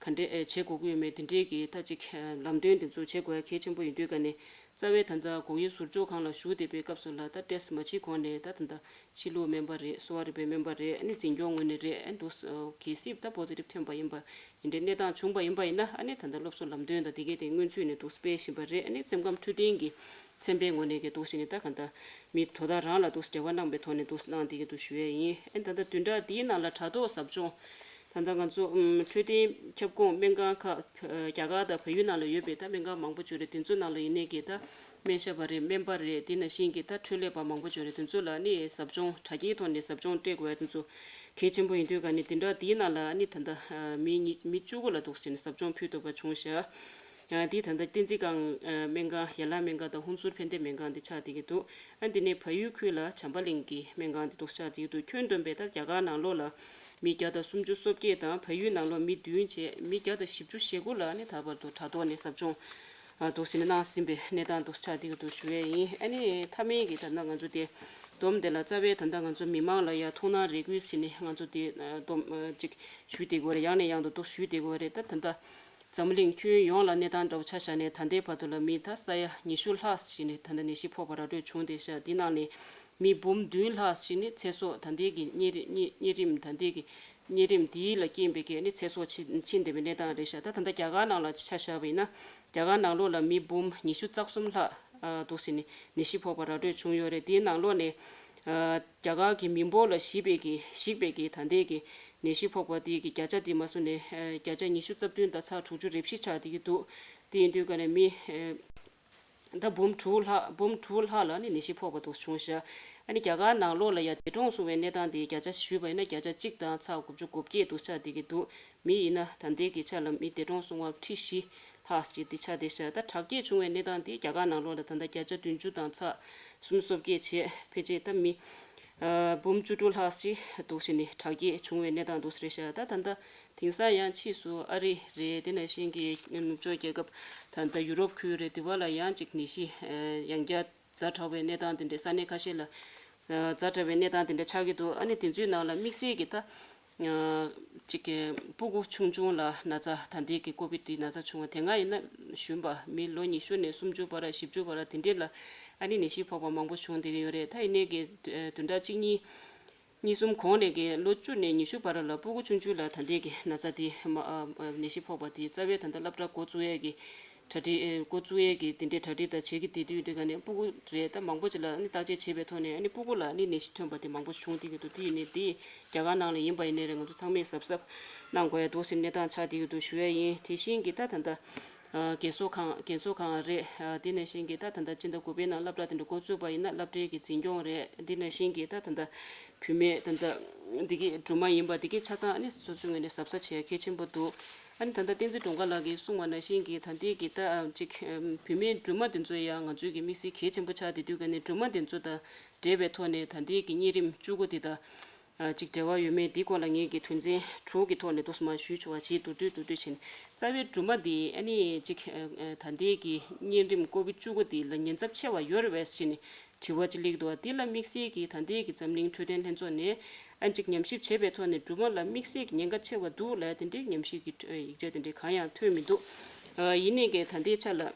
ག་འདྲས་བྱེད་དགོས་ཀྱི་ཡོད་མེད་དེ་འདྲས་ཀྱི་ད་ཅིག་ལམ་སྟོན་དེ་ཚོ་བྱེད་དགོས་ཡ་གལ་ཆེན་པོ་ཡིན་དུས་ཀ་ནས་རྩ་བའི་ད་ལྟ་སྒོག་ཡའི་ཟུར་འཇོག་ཁང་ལ་བཞུགས་བསྡད་པའི་སྐབས་སུ་ལ་ད་ཊེ་སི་ཊི་མ་བྱེད་གོང་ནས་ད་ད་ལྟ་ཕྱི་ལུགས་སྨན་པ་རེད། གསོ་བ་རིག་པའི་སྨན་པ་རེད། ཨ་ནི་འཛིན་སྐྱོང་ངོས་ནས་རེད། ཨ་ནི་འདུག་གལ་སྲིད་ད་པོ་ཟི་ཊིབ་ཐོན་པ་ཡིན་པ་ཡིན་འདྲའི་གནས་སྟངས་བྱུང་པ་ཡིན་པ་ཡིན་ན་ཨ་ནི་ད་ལྟ་སློབ་གསོ་ལམ་སྟོན་དང་དེ་གའི་དེ་སྔོན་ཚུད་ནས་འདུག་སྤེལ་བཞིན་པ་རེད། ཨ་ནི་སེམས་ཁམས་འཕྲོད་བསྟེན་གྱི་ཚན་པའི་ངོས་ནས་ཀྱི་འདུག་ཟེར་ནས་ད་གང་ལྟར་མི་དོ་བདག་རང་ལ་འདུག་འབྲེལ་བ་གནང་པའི་ཐོག་ནས་འདུག་གནང་བསྡད་ཀྱི་འདུག་ཞུ་ཡས་ཡིན། ཨེ་ད་ལྟ་བདུན་ཕྲག་འདིའི་ནང་ལ་དྲ་ཐོག་ཟབ་སྦྱོང་ད་ལྟ་ང་ཚོ་ཨུམ་འཕྲོད་བསྟེན་ཁྱབ་ཁོངས་སྨན་ཁང་ཁག་རྒྱ་གར་དང་བལ་ཡུལ་ནང་ལ་ཡོད་པའི་ད་སྨན་ཁང་མང་པོ་ཅིག་རེད། དེ་ཚོའི་ནང་ལ་ཡིན་ནའི་གི་ད་སྨན་ཞབས་པ་རེད། སྨན་པ་རེད། དེ་ནང་བཞིན་གྱི་ད་འཕྲོད་ལས་པ་མང་པོ་ཅིག་རེད། དེ་ཚོ་ལ་ནི་ཟབ་སྦྱོང་དྲ་རྒྱའི་ཐོག་ནས་ཟབ་སྦྱོང་སྤྲད་དགོས་ཡ་དེ་ཚོ་གལ་ཆེན་པོ་ཡིན་དུས་ག་ནི་བདུན་ཕྲག་འདིའི་ནང་ལ་ནི་ད་ལྟ་མི་གཉིས་མི་བཅུ་དགུ་ལ་འདུག་ཟེར་ནས་ཟབ་སྦྱོང་ཕུལ་ཐུབ་པ་བྱུང་ཤག་ཨ་དེ་ད་ལྟ་བསྟན་འཛིན་སྒང་སྨན་ཁང་ཡན་ལག་སྨན་ཁང་དང་ཧུན་སུར་ཕན་བདེ་སྨན་ཁང་དེ་ཆགས་བསྡད་ཀྱི་འདུག་ཨ་དེ་ནས་བལ་ཡུལ་ཁུལ་ལ་བྱམས་པ་གླིང་གི་སྨན་ཁང་དེ་འདུག་ཆགས་བསྡད་ཀྱི་འདུག་ཁྱོན་བསྡོམས་པས་ད་རྒྱ་གར་ནང་ལོགས་ལ་མི་བརྒྱ་དང་སུམ་ཅུ་སོ་བརྒྱད་དང་བལ་ཡུལ་ནང་ལོགས་མི་བདུན་བཅས་མི་བརྒྱ་དང་བཞི་བཅུ་ཞེ་དགུ་ལ་ནི་ད་བར་དུ་དྲ་ཐོག་ནས་ཟབ་སྦྱོང་ཨ་འདུག་ཟེར་ནས་གནང་ཟིན་པའི་གནས་སྟངས་འདུག་ཆགས་བསྡད་ཀྱི་འདུག་ཞུ་ཡས་ཡིན། ཨ་ནི་མཐའ་མའི་གི་ད་ལྟ་ང་ཚོ་དེ་བསྡོམས་དེ་ལ་རྩ་བའི་ད་ལྟ་ང་ཚོ་མི་མང་ལ་ཡ་ཐུགས་སྣང་རེ་སྐུལ་ཟེར་ནས་ང་ཚོ་དེ་བསྡོམས་ཅིག་ཞུས་བསྡད་ཀྱི་ཡོད་རེད། ཡང་ནས་ཡང་དུ་འདུག་ཞུས་བསྡད་ཀྱི་ཡོད་རེད། ད་ད་ལྟ་འཛམ་གླིང་ཁྱོན་ཡོངས་ལ་གནས་སྟངས་འདྲ་བོ་ཆ་བཞག་ནས་ད་ལྟའི་བར་དུ་ལ་མི་ད་ས་ཡ་ཉི་ཤུ་ལྷག་ཞིག་ནས་ད་ལྟ་ནད་གཞི་ཕོག་པ་ར་སྤྲོད་བྱུང་བསྡད་ཤག་དེ་ནང་ནས་མི་འབུམ་བདུན་ལྷག་ཞིག་ནི་ཚེ་སྲོག་ད་ལྟའི་གི་གཉན་རི་གཉན་གཉན་རིམས་ད་ལྟའི་གི་གཉན་རིམས་དེ་ལ་རྐྱེན་པས་ཀྱི་ནི་ཚེ་སྲོག་ཕྱིན་ཕྱིན་བསྡད་པའི་གནས་སྟངས་རེད་ཤག་ད་ད་ལྟ་རྒྱ་གར་ནང་ལ་ཆ་བཞག་པ་ཡིན་ན་རྒྱ་གར་ནང་ལོགས་ལ་མི་འབུམ་ཉི་ཤུ་རྩ་གསུམ་ལྷག་འདུག་ཟེར་ནས་ནད་གཞི་ཕོག་པ་ར་སྤྲོད་བྱུང་ཡོད་རེད། དེའི་ནང་ལོགས་ནས་རྒྱ་གར་གྱི་མི་འབོར་ལ་གཞིགས་པའི་གི་གཞིགས་པའི་གི་ད་ལྟའི་གི་ནད་གཞི་ཕོག་པ་དེ་གི་བརྒྱ་ཆ་དེ་མ་སོང་ནས་བརྒྱ་ཆ་ཉི་ཤུ་རྩ་བདུན་དང་ཚེག་དྲུག་ཅུ་རེ་བཞི་ཆགས་བསྡད་ཀྱི་འདུག་དེ་ཡིན་དུས་ཀ་ནས་མི་ད་འབུམ་དྲུག་ལྷག་འབུམ་དྲུག་ལྷག་ལ་ནི་ནད་གཞི་ཕོག་པ་འདུག་བྱུང་ཤག་ཨ་ནི་རྒྱ་གར་ནང་ལོགས་ལ་ཡ་འདས་གྲོངས་སོང་བའི་གནས་སྟངས་དེ་བརྒྱ་ཆ་ཞུས་པ་ཡིན་ན་བརྒྱ་ཆ་གཅིག་དང་ཚེག་དགུ་བཅུ་གོ་བརྒྱད་འདུག་ཆགས་བསྡད་ཀྱི་འདུག་མི་ཡིན་ན་ད་ལྟའི་གི་ཆ་ལ་མི་འདས་གྲོངས་སོང་བ་ཁྲི་བཞི་ལྷག་ཅིག་དེ་ཆགས་བསྡད་ཤག་ད་དྲག་སྐྱེད་བྱུང་བའི་གནས་སྟངས་དེ་རྒྱ་གར་ནང་ལོགས་ལ་ད་ལྟ་བརྒྱ་ཆ་བདུན་ཅུ་དང་ཚེག་སུམ་ཅུ་སོ་བརྒྱད་བྱས་ཕལ་ཆེར་ད་མི་འབུམ་བཅུ་དྲུག་ལྷག་ཅིག་འདུག་ཟེར་ནས་དྲག་སྐྱེད་བྱུང་བའི་གནས་སྟངས་འདུག་ཟེར་ཤག་ད་ད་ལྟ་དེང་སང་ཡང་ཕྱིས་སུ་ཨ་རི་རེད། དེ་ནང་བཞིན་གྱི་ནུབ་ཕྱོགས་རྒྱལ་ཁབ་ད་ལྟ་ཡུ་རོབ་ཁུལ་རེད། དེ་བ་ལ་ཡང་ཅིག་ནད་གཞི་ཡང་བསྐྱར་ཛ་དྲག་པའི་གནས་སྟངས་དེ་འདྲ་ས་གནས་ཁ་ཤས་ལ་ཛ་དྲག་པའི་གནས་སྟངས་དེ་འདྲ་ཆགས་ཀྱི་འདུག་ཨ་ནི་དེ་ཚོའི་ནང་ལ་དམིགས་བསལ་གྱི་ད། གཅིག་གི་སྤུ་གུ་ཆུང་ཆུང་ལ་ན་ཚ་ད་ལྟའི་གི་ཀོ་བིད་དེ་ན་ཚ་བྱུང་བ་དེ་སྔ་ཡིན་ན་གཞོན་པ་མི་ལོ་ཉི་ཤུ་ནས་སུམ་ཅུ་བར་བཞི་བཅུ་བར་དེ་འདྲས་ལ་ཨ་ནི་ནད་གཞི་ཕོག་པ་མང་པོ་བྱུང་བསྡད་ཀྱི་ཡོད་རེད། ད་ཡིན་ནའི་གི་བདུན་ཕྲག་གཅིག་གཉིས་གཉིས་གསུམ་གོང་ནས་གི་ལོ་བཅུ་ནས་ཉི་ཤུ་བར་ལ་སྤུ་གུ་ཆུང་ཆུང་ལ་ད་ལྟའི་གི་ན་ཚ་དེ་མ་ནད་གཞི་ཕོག་པ་དེ་རྩ་བའི་ད་ལྟ་སློབ་གྲྭ་འགོ་བཙུགས་ཡས་ཀྱི་གྲ་སྒྲིག་ཨེ་འགོ་བཙུགས་ཡས་ཀྱི་དེ་འདྲའི་གྲ་སྒྲིག་དང་བྱེད་ཀྱི་དེ་དུས་དེ་ག་ནས་སྤུ་གུ་རེད། ད་མང་པོ་ཅིག་ལ་ནི་བརྟག་དཔྱད་བྱས་པའི་ཐོག་ནས་ནི་སྤུ་གུ་ལ་ནི་ནད་གཞི་ཐོན་པ་དེ་མང་པོ་བྱུང་བསྡད་ཀྱི་འདུག་དེ་ཡིན་ནའི་དེ་རྒྱ་གར་ནང་ལ་ཡིན་པ་ཡིན་ནའི་རེད། ང་ཚོ་ཚང་མས་གཟབ་གཟབ་གནང་དགོས་ཡ་འདུག་ཟེར་གནས་སྟངས་ཆགས་བསྡད་ཀྱི་འདུག་ཞུ་ཡ་ཡིན། དེ་བཞིན་གྱི་ད་ད་ལྟ་རྒན་གསོ་ཁང་རྒན་གསོ་ཁང་རེད། དེ་ནང་བཞིན་གྱི་ད་ད་ལྟ་སྤྱི་ཟླ་དགུ་པའི་ནང་སློབ་གྲྭ་དེ་འདྲ་འགོ་བཙུགས་པ་ཡིན་ན་སློབ་གྲྭའི་གི་འཛིན་སྐྱོང་རེད། དེ་ནང་བཞིན་གྱི་ད་ད་ལྟ་བུད་མེད་ད་ལྟ་འདི་གི་སྦྲུམ་མ་ཡིན་པ་འདི་གི་ཆ་ཚང་ནི་སོ་སོའི་ངོས་ནས་གཟབ་གཟབ་བྱེད་ཡ་གལ་ཆེན་པོ་འདུག་ཨ་ནི་ད་ལྟ་བསྟན་འཛིན་སྒྲོལ་དཀར་ལགས་ཀྱིས་གསུངས་པ་ནང་བཞིན་གྱི་ད་ལྟའི་གི་ད་ཅིག་བུད་མེད་སྦྲུམ་མ་དེ་ཚོ་ཡང་ང་ཚོའི་གི་དམིགས་བསལ་གལ་ཆེན་པོ་ཆགས་བསྡད་དུས་ཀ་ནས་སྦྲུམ་མ་དེ་ཚོ་དང་འབྲེལ་བའི་ཐོག་ནས་ད་ལྟའི་གི་གཉན་རིམས་བཅུ་དགུ་དེ་དང་ཅིག་འབྲེལ་བ་ཡོད་མེད་དེའི་སྐོར་ལ་ངས་ཀྱི་དོན་ཚན་དྲུག་གི་ཐོག་ནས་དུ་མ་ཞུས་ཆོག་པ་བྱེད་མདོར་བསྡུས་མདོར་བསྡུས་བྱས་ནས་རྩ་བའི་སྦྲུམ་མ་དེ་ཨ་ནི་ཅིག་ད་ལྟའི་གི་གཉན་རིམས་ཀོ་བིད་བཅུ་དགུ་དེ་ལ་ཉེན་ཚབས་ཆེ་བ་ཡོད་རེད་པས་ཟེར་ནས་ དྲི་བ་ཅིག་སླེབས་འདུག་དེ་ལ་དམིགས་བསལ་གྱིས་ད་ལྟའི་གི་འཛམ་གླིང་འཕྲོད་བསྟེན་ལྷན་ཚོགས་ནས་ཨ་ཅིག་ཉམས་ཞིབ་བྱས་པའི་ཐོག་ནས་སྦྲུམ་མ་ལ་དམིགས་བསལ་གྱི་ཉེན་ཁ་ཆེ་བ་འདུག་ལབ་དེ་འདྲའི་ཉམས་ཞིབ་ཀྱི་ཡིག་ཆ་དེ་འདྲའི་གང་ཡང་ཐོན་མི་འདུག་ཡིན་ནའི་གི་ད་ལྟའི་ཆ་ལ།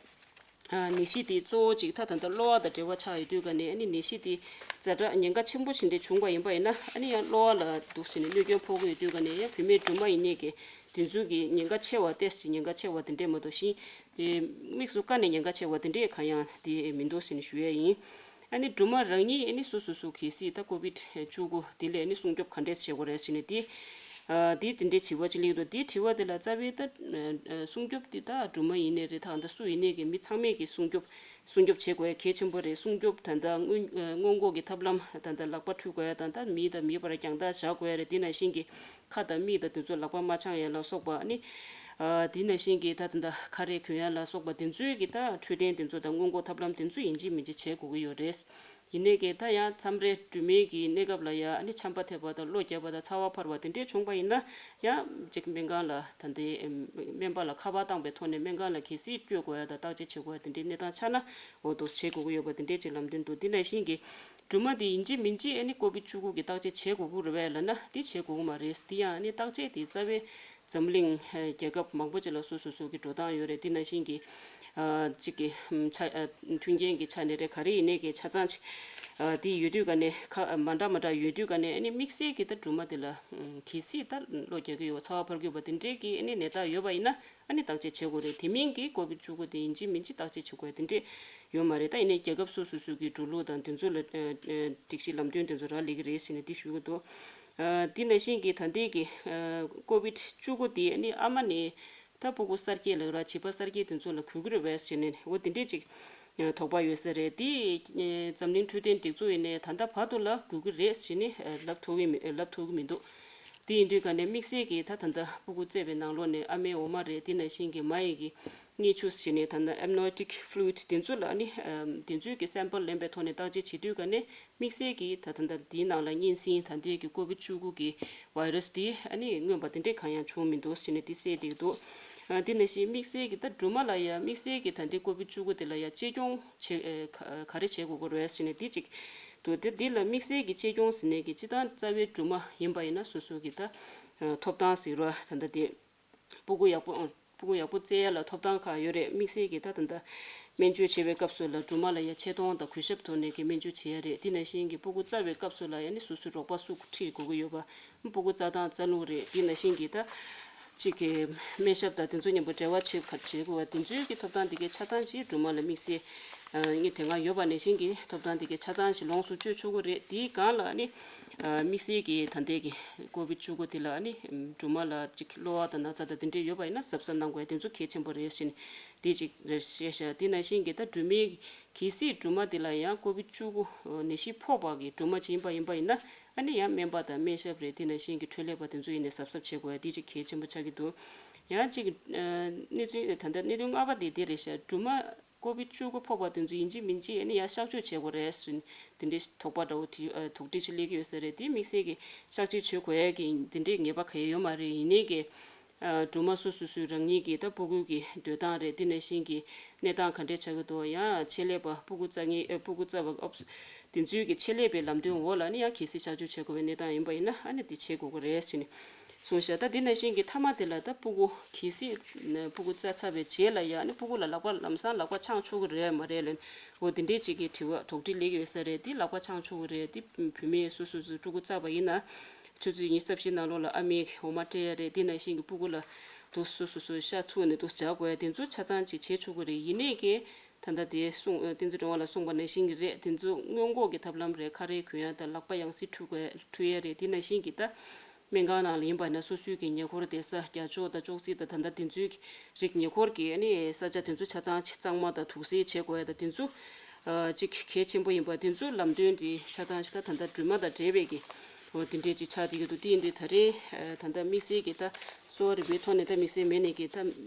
ནད་གཞི་དེ་གཙོ་བོ་གཅིག་ད་ད་ལྟ་གློ་བ་དང་འབྲེལ་བ་ཆགས་ཡོད་དུས་ག་ནས་ཨ་ནི་ནད་གཞི་དེ་ཛ་དྲག་ཉེན་ཁ་ཆེན་པོ་ཞིག་འདྲ་བྱུང་བ་ཡིན་པ་ཡིན་ན་ཨ་ནི་ཡང་གློ་བ་ལ་འདུག་ཟེར་ནས་གནོད་སྐྱོན་ཕོག་གི་ཡོད་དུས་ག་ནས་ཡང་བུད་མེད་སྦྲུམ་མ་ཡིན་ནའི་གི་དེ་ཚོ་གི་ཉེན་ཁ་ཆེ་བ་ཏོག་ཙམ་ཉེན་ཁ་ཆེ་བ་དེ་འདྲས་མ་གཏོགས་ཤིང་དམིགས་སུ་བཀར་ནས་ཉེན་ཁ་ཆེ་བ་དེ་འདྲས་གང་ཡང་དེ་མི་འདུག་ཟེར་ནས་ཞུ་ཡས་ཡིན། ཨ་ནི་སྦྲུམ་མ་རང་ཉིད་ཨ་ནི་སོ་སོ་སོ་གལ་སྲིད་ད་ཀོ་བིད་བཅུ་དགུ་དེ་ལས་ཨ་ནི་སྲུང་སྐྱོབ་ག་འདྲས་བྱེད་དགོས་རེད་ཟེར་ནས་དེ། ཨ་དེ་དེ་འདྲའི་དྲི་བ་ཅིག་སླེབས་འདུག་དེའི་དྲི་བ་དེ་ལ་རྩ་བའི་ད་ཨ་སྲུང་སྐྱོབ་དེ་ད་སྦྲུམ་མ་ཡིན་ནའི་རེད་ད་ད་སུ་ཡིན་ནའི་གི་མི་ཚང་མས་གི་སྲུང་སྐྱོབ་སྲུང་སྐྱོབ་བྱེད་དགོས་ཡ་གལ་ཆེན་པོ་རེད། སྲུང་སྐྱོབ་ད་ད་སྔོན་སྔོན་འགོག་གི་ཐབས་ལམ་ད་ད་ལག་པ་འཁྲུ་དགོས་ཡ་ད་ད་མི་དང་མི་བར་རྒྱང་ཐག་བཞག་དགོས་ཡ་རེད། དེ་ནང་བཞིན་གི་ཁ་དང་མིག་དང་དེ་ཚོ་ལག་པ་མ་འཆང་ཡ་ལ་སོགས་པ་ཨ་ནི། ཨ་དེ་ནང་བཞིན་གི་ད་ད་ད་ཁ་རས་གོན་ཡ་ལ་སོགས་པ་དེ་ཚོའི་གི་ད་འཕྲོད་བསྟེན་དེ་ཚོ་དང་སྔོན་འགོག་ཐབས་ལམ་དེ་ཚོ་ཡིན་གཅིག་མིན་གཅིག་བྱེད་དགོས་ཀྱི་ཡོད་རེད། ཡིན་ནའི་གི་ད་ཡང་མཚམས་རེ་སྦྲུམ་མའི་གི་གནས་སྐབས་ལ་ཡང་ཨ་ནི་ཆམ་པ་ཐེབས་པ་དང་གློ་རྒྱག་པ་དང་ཚ་བ་འཕར་བ་དེ་འདྲས་བྱུང་བ་ཡིན་ན་ཡང་ཅིག་སྨན་ཁང་ལ་ད་ལྟའི་སྨན་པ་ལ་ཁ་པར་བཏང་པའི་ཐོག་ནས་སྨན་ཁང་ལ་གལ་སྲིད་བསྐྱོད་དགོས་ཡ་དང་བརྟག་དཔྱད་བྱེད་དགོས་ཡ་དེ་འདྲའི་གནས་སྟངས་ཆགས་ན་འོ་དོ་བྱེད་དགོས་ཀྱི་ཡོད་པ་དེ་འདྲས་ཅིག་ལམ་སྟོན་འདུག་དེ་ནང་བཞིན་གི་སྦྲུམ་མ་དེ་ཡིན་གཅིག་མིན་གཅིག་ཨ་ནི་ཀོ་བིད་བཅུ་དགུ་གི་བརྟག་དཔྱད་བྱེད་དགོས་ཀྱི་རེད་པས་ལབ་ན་དེ་བྱེད་དགོས་ཀྱི་མ་རེད། དེ་ཡང་ཨ་ནི་བརྟག་དཔྱད་དེ་རྩ་བའི་འཛམ་གླིང་རྒྱལ་ཁབ་མང་པོ་ཅིག་ལ་སོ་སོ་སོ་གི་འགྲོ་སྟངས་ཡོད་རེད། དེ་ནང་བཞིན་གྱི་གཅིག་གི་ཆ་མཐུན་རྐྱེན་གྱི་ཆ་ནས་རེད། ག་རེ་ཡིན་ནའི་གི་ཆ་ཚང་ཅིག་དེ་ཡོད་དུས་ག་ནས་ཁ་མ་འདྲ་མ་འདྲ་ཡོད་དུས་ག་ནས་ཨ་ནི་དམིགས་བསལ་གྱི་ད་སྦྲུམ་མ་དེ་ལ་གལ་སྲིད་ད་གློ་རྒྱག་གི་ཡོད་པ་ཚ་བ་འཕར་གྱི་ཡོད་པ་དེ་འདྲའི་གི་ཨ་ནི་ནད་རྟགས་ཡོད་པ་ཡིན་ན་ཨ་ནི་བརྟག་དཔྱད་བྱེད་དགོས་རེད། དེ་མིན་གྱི་ཀོ་བིད་བཅུ་དགུ་དེ་ཡིན་གཅིག་མིན་གཅིག་བརྟག་དཔྱད་བྱེད་དགོས་དེ་འདྲས་ཡོད་མ་རེད། ད་ཡིན་ནའི་རྒྱལ་ཁབ་སོ་སོ་སོ་གི་འགྲོ་ལུགས་དང་དེ་ཚོ་ལ་སྒྲིག་གཞི་ལམ་སྟོན་དེ་ཚོ་རག་ལས་ཀྱི་རེད་ཟེར་ནས་དེ་ཞུ་གི་འདུག་དེ་ནང་བཞིན་གྱི་ད་ལྟའི་གི་ཀོ་བིད་བཅུ་དགུ་དེ་ཨ་ནི་ཨ་མ་ནས་ད་ཕྲུ་གུ་གསར་སྐྱེས་ལ་ར་བྱིས་པ་གསར་སྐྱེས་དེ་ཚོ་ལ་འགོས་ཀྱི་རེད་པས་ཟེར་ནས་འོ་དེ་འདྲས་ཅིག་དོགས་པ་ཡོད་ས་རེད། དེ་འཛམ་གླིང་འཕྲོད་བསྟེན་སྒྲིག་འཛུགས་ཡིན་ནའི་ད་ལྟ་བར་དུ་ལ་འགོས་ཀྱི་རེད་ཟེར་ནས་ལབ་ཐུབ་ཀྱི་མི་ལབ་ཐུབ་ཀྱི་མི་འདུག་དེ་ཡིན་དུས་ག་ནས་དམིགས་བསལ་གྱི་ད་ད་ལྟ་ཕྲུ་གུ་བཙས་པའི་ནང་ལོགས་ནས་ཨ་མའི་འོ་མ་རེད། དེ་ནང་བཞིན་གྱི་མ་ཡི་གི་མངལ་ཆུ་ཟེར་ནས་ད་ལྟ་amniotic fluid དེ་ཚོ་ལ་ཨ་ནི་དེ་ཚོའི་གི་sample ལེན་པའི་ཐོག་ནས་བརྟག་དཔྱད་བྱེད་དུས་ག་ནས་དམིགས་བསལ་གྱི་ད་ད་ལྟ་དེའི་ནང་ལ་གཉན་སྲིན་ད་ལྟའི་གི་ཀོ་བིད་བཅུ་དགུ་གི་virus དེ་ཨ་ནི་མངོན་པ་དེ་འདྲས་གང་ཡང་བྱུང་མི་འདུག་ཟེར་ནས་དེ་གསལ་བསྡད་ཀྱི་འདུག་དེ་ནང་བཞིན་དམིགས་བསལ་གྱི་ད་སྦྲུམ་མ་ལ་ཡང་དམིགས་བསལ་གྱི་ད་ལྟའི་ཀོ་བིད་བཅུ་དགུ་དེ་ལ་ཡང་གཅེས་སྐྱོང་བྱེད་ག་རེ་བྱེད་དགོས་ཀྱི་རེད་ཟེར་ནས་དེ་གཅིག་འདུག་དེ་འདི་ལ་དམིགས་བསལ་གྱི་གཅེས་སྐྱོང་ཟེར་ནས་གི་སྤྱིར་བཏང་རྩ་བའི་སྦྲུམ་མ་ཡིན་པ་ཡིན་ན་སོ་སོ་གི་ད་ཐོབ་ཐང་ཟེར་བ་ད་ལྟ་དེ། སྤུ་གུ་ཡག་པོ་ཨང་། སྤུ་གུ་ཡག་པོ་བཙས་ཡ་ལ་ཐོབ་ཐང་ཁག་ཡོད་རེད། དམིགས་བསལ་གྱི་ད་ད་ལྟ་སྨན་བཅོས་བྱེད་པའི་སྐབས་སུ་ལ་སྦྲུམ་མ་ལ་ཡ་ཆེ་མཐོང་དང་གུས་ཞབས་ཐོག་ནས་ཀྱི་སྨན་བཅོས་བྱེད་ཡ་རེད། དེ་ནང་བཞིན་གྱི་སྤུ་གུ་བཙའ་བའི་སྐབས་སུ་ལ་ཡ་ནི་སོ་སོའི་རོགས་པ་སུ་ཁྲིད་དགོས་ཀྱི་ཡོད་པ། སྤུ་གུ་བཙའ་སྟངས་བཙའ་ལུགས་རེད། དེ་ནང་བཞིན་གྱི་ད་གཅིག་གི་སྨན་ཞབས་དང་དེ་ཚོ་མཉམ་པོ་འབྲེལ་བ་བྱེད་ག་བྱེད་དགོས་པ་དེ་ཚོའི་གི་ཐོབ་ཐང་དེ་གའི་ཆ་ཚང་ཅིག་སྦྲུམ་མ་ལ་དམིགས་བསལ་ཨ་ནི་དེ་སྔ་ཡོད་པ་ནང་བཞིན་གྱི་ཐོབ་ཐང་དེ་གའི་ཆ་ཚང་ཞིག་ལོངས་སུ་སྤྱོད་ཆོག་གི་རེད། དེའི་སྒང་ལ་ཨ་ནི། དམིགས་བསལ་གྱི་ད་ལྟའི་གི་ཀོ་བིད་བཅུ་དགུ་དེ་ལ་ཨ་ནི་སྦྲུམ་མ་ལ་ཅིག་གློ་བ་དང་ན་ཚ་དང་དེ་འདྲས་ཡོད་པ་ཡིན་ན་གཟབ་གཟབ་གནང་དགོས་ཡ་དེ་ཚོ་གལ་ཆེན་པོ་རེད་ཟེར་ནས་དེ་ཅིག་རེད་བཤད་ཤག་དེ་ནང་བཞིན་གྱི་ད་སྦྲུམ་མའི་གལ་སྲིད་སྦྲུམ་མ་དེ་ལ་ཡང་ཀོ་བིད་བཅུ་དགུ་ནད་གཞི་ཕོག་པ་གི་སྦྲུམ་མ་ཅིག་ཡིན་པ་ཡིན་པ་ཡིན་ན་ཨ་ནི་ཡང་སྨན་པ་དང་སྨན་ཞབས་རེད། དེ་ནང་བཞིན་གྱི་འཕྲོད་ལས་པ་དེ་ཚོ་ཡིན་ནས་གཟབ་གཟབ་བྱེད་དགོས་ཡ་དེ་ཅིག་གལ་ཆེན་པོ་ཆགས་ཀྱི་འདུག་ཡང་ཅིག་གནས་ཚུལ་ད་ལྟ་གནད་དོན་ལྔ་པ་དེ་དེ་རེད་ཤག་སྦྲུམ་མ། ཀོ་བིད་བཅུ་དགུ་ཕོག་པ་དེ་ཚོ་ཡིན་གཅིག་མིན་གཅིག་ཨ་ནི་ཡང་གཤག་བཅོས་བྱེད་དགོས་རེད་ཟེར་དེ་འདྲའི་དོགས་པ་འདྲ་བོ་དྲི་ཨ་དོགས་འདྲི་ཅིག་སླེབས་ཀྱི་ཡོད་ས་རེད། དེ་དམིགས་བསལ་གྱི་གཤག་བཅོས་བྱེད་དགོས་ཡས་ཀྱི་དེ་འདྲའི་ངེས་པ་གང་ཡང་ཡོད་མ་རེད། ཡིན་ནའི་གི་ཨ་སྦྲུམ་མ་སོ་སོ་སོའི་རང་ཉིད་ཀྱི་ད་ཕྲུ་གུ་གི་སྡོད་སྟངས་རེད། དེ་ནང་བཞིན་གྱི་གནས་སྟངས་ག་འདྲས་ཆགས་ཀྱི་འདུག་ཡང་ཆེད་ལས་པ་ཕྲུ་གུ་བཙའ་མཁན་ཨ་ཕྲུ་གུ་བཙའ་བ་ཨོབ་སི་དེ་ཚོའི་གི་ཆེད་ལས་པའི་ལམ་སྟོན་འོག་ལ་ཨ་ནི་ཡང་གལ་སྲིད་གཤག་བཅོས་བྱེད་དགོས་པའི་གནས་སྟངས་ཡིན་པ་ཡིན་ན་ཨ་ནི་དེ་བྱེད་དགོས་ཀྱི་རེད་ཟེར་ནས། གསུངས་ཤག་ད་དེ་ནང་བཞིན་གྱི་མཐའ་མ་དེ་ལ་ད་ཕྲུ་གུ་གལ་སྲིད་ཕྲུ་གུ་བཙའ་ཚར་བའི་རྗེས་ལ་ཡང་ནི་ཕྲུ་གུ་ལ་ལག་པ་ལམ་སང་ལག་པ་འཆང་ཆོག་གི་རེད་མ་རེད་ལབ་འོ་དེ་འདྲའི་ཅིག་གི་དྲི་བ་དོགས་འདྲི་སླེབས་ཡོད་ས་རེད། དེ་ལག་པ་འཆང་ཆོག་གི་རེད། དེ་བུད་མེད་སོ་སོ་སོ་ཕྲུ་གུ་བཙའ་བ་ཡིན་ན་ཆུ་ཚོད་ཉི་ཤུ་རྩ་བཞི་ནང་ལོགས་ལ་ཨ་མའི་འོ་མ་སྤྲད་ཡ་རེད། དེ་ནང་བཞིན་གྱི་ཕྲུ་གུ་ལ་དུ་སོ་སོ་སོ་ཤ་ཚུགས་ནས་དུ་སྦྱར་དགོས་ཡ་དེ་ཚོ་ཆ་ཚང་ཅིག་བྱེད་ཆོག་གི་རེད། ཡིན་ནའི་གི་ད་ལྟ་དེ་གསུངས་བསྟན་འཛིན་སྒྲོལ་དཀར་ལགས་གསུངས་པ་ནང་བཞིན་གྱི་རེད། དེ་ཚོ་སྔོན་འགོག་གི་ཐབས་ལམ་རེད། ཁ་རས་གོན་ཡ་དང་ལག་པ་ཡང་སེ་འཁྲུ་དགོས་འཁྲུ་ཡ་རེད། དེ་ནང་བཞིན་གྱི་ད། སྨན་ཁང་ནང་ལ་ཡིན་པ་ན་སོ་སོའི་གི་ཉེ་འཁོར་བསྡད་ས་རྒྱ་ཅོག་དང་ཅོག་ཙེ་དང་ད་ལྟ་དེ་ཚོའི་གི་རིགས་ཉེ་འཁོར་གྱི་ཨ་ནི་ས་ཆ་དེ་ཚོ་ཆ་ཚང་གཙང་མ་དང་དུག་སེལ་བྱེད་དགོས་ཡ་དང་དེ་ཚོ་ཨ་གཅིག་གལ་ཆེན་པོ་ཡིན་པ་དེ་ཚོ་ལམ་སྟོན་དེ་ཆ་ཚང་ཞིག་ད་ད་ལྟ་སྦྲུམ་མ་དང་འབྲེལ་བའི་གི་འོ་དེ་འདྲས་ཅིག་ཆགས་བསྡད་ཀྱི་འདུག་དེ་ཡིན་དུས་ད་རེས་ཨ་ད་ལྟ་དམིགས་བསལ་གྱི་ད་གསོ་བ་རིག་པའི་ཐོག་ནས་ད་དམིགས་བསལ་མེད་ནས་གི་ད་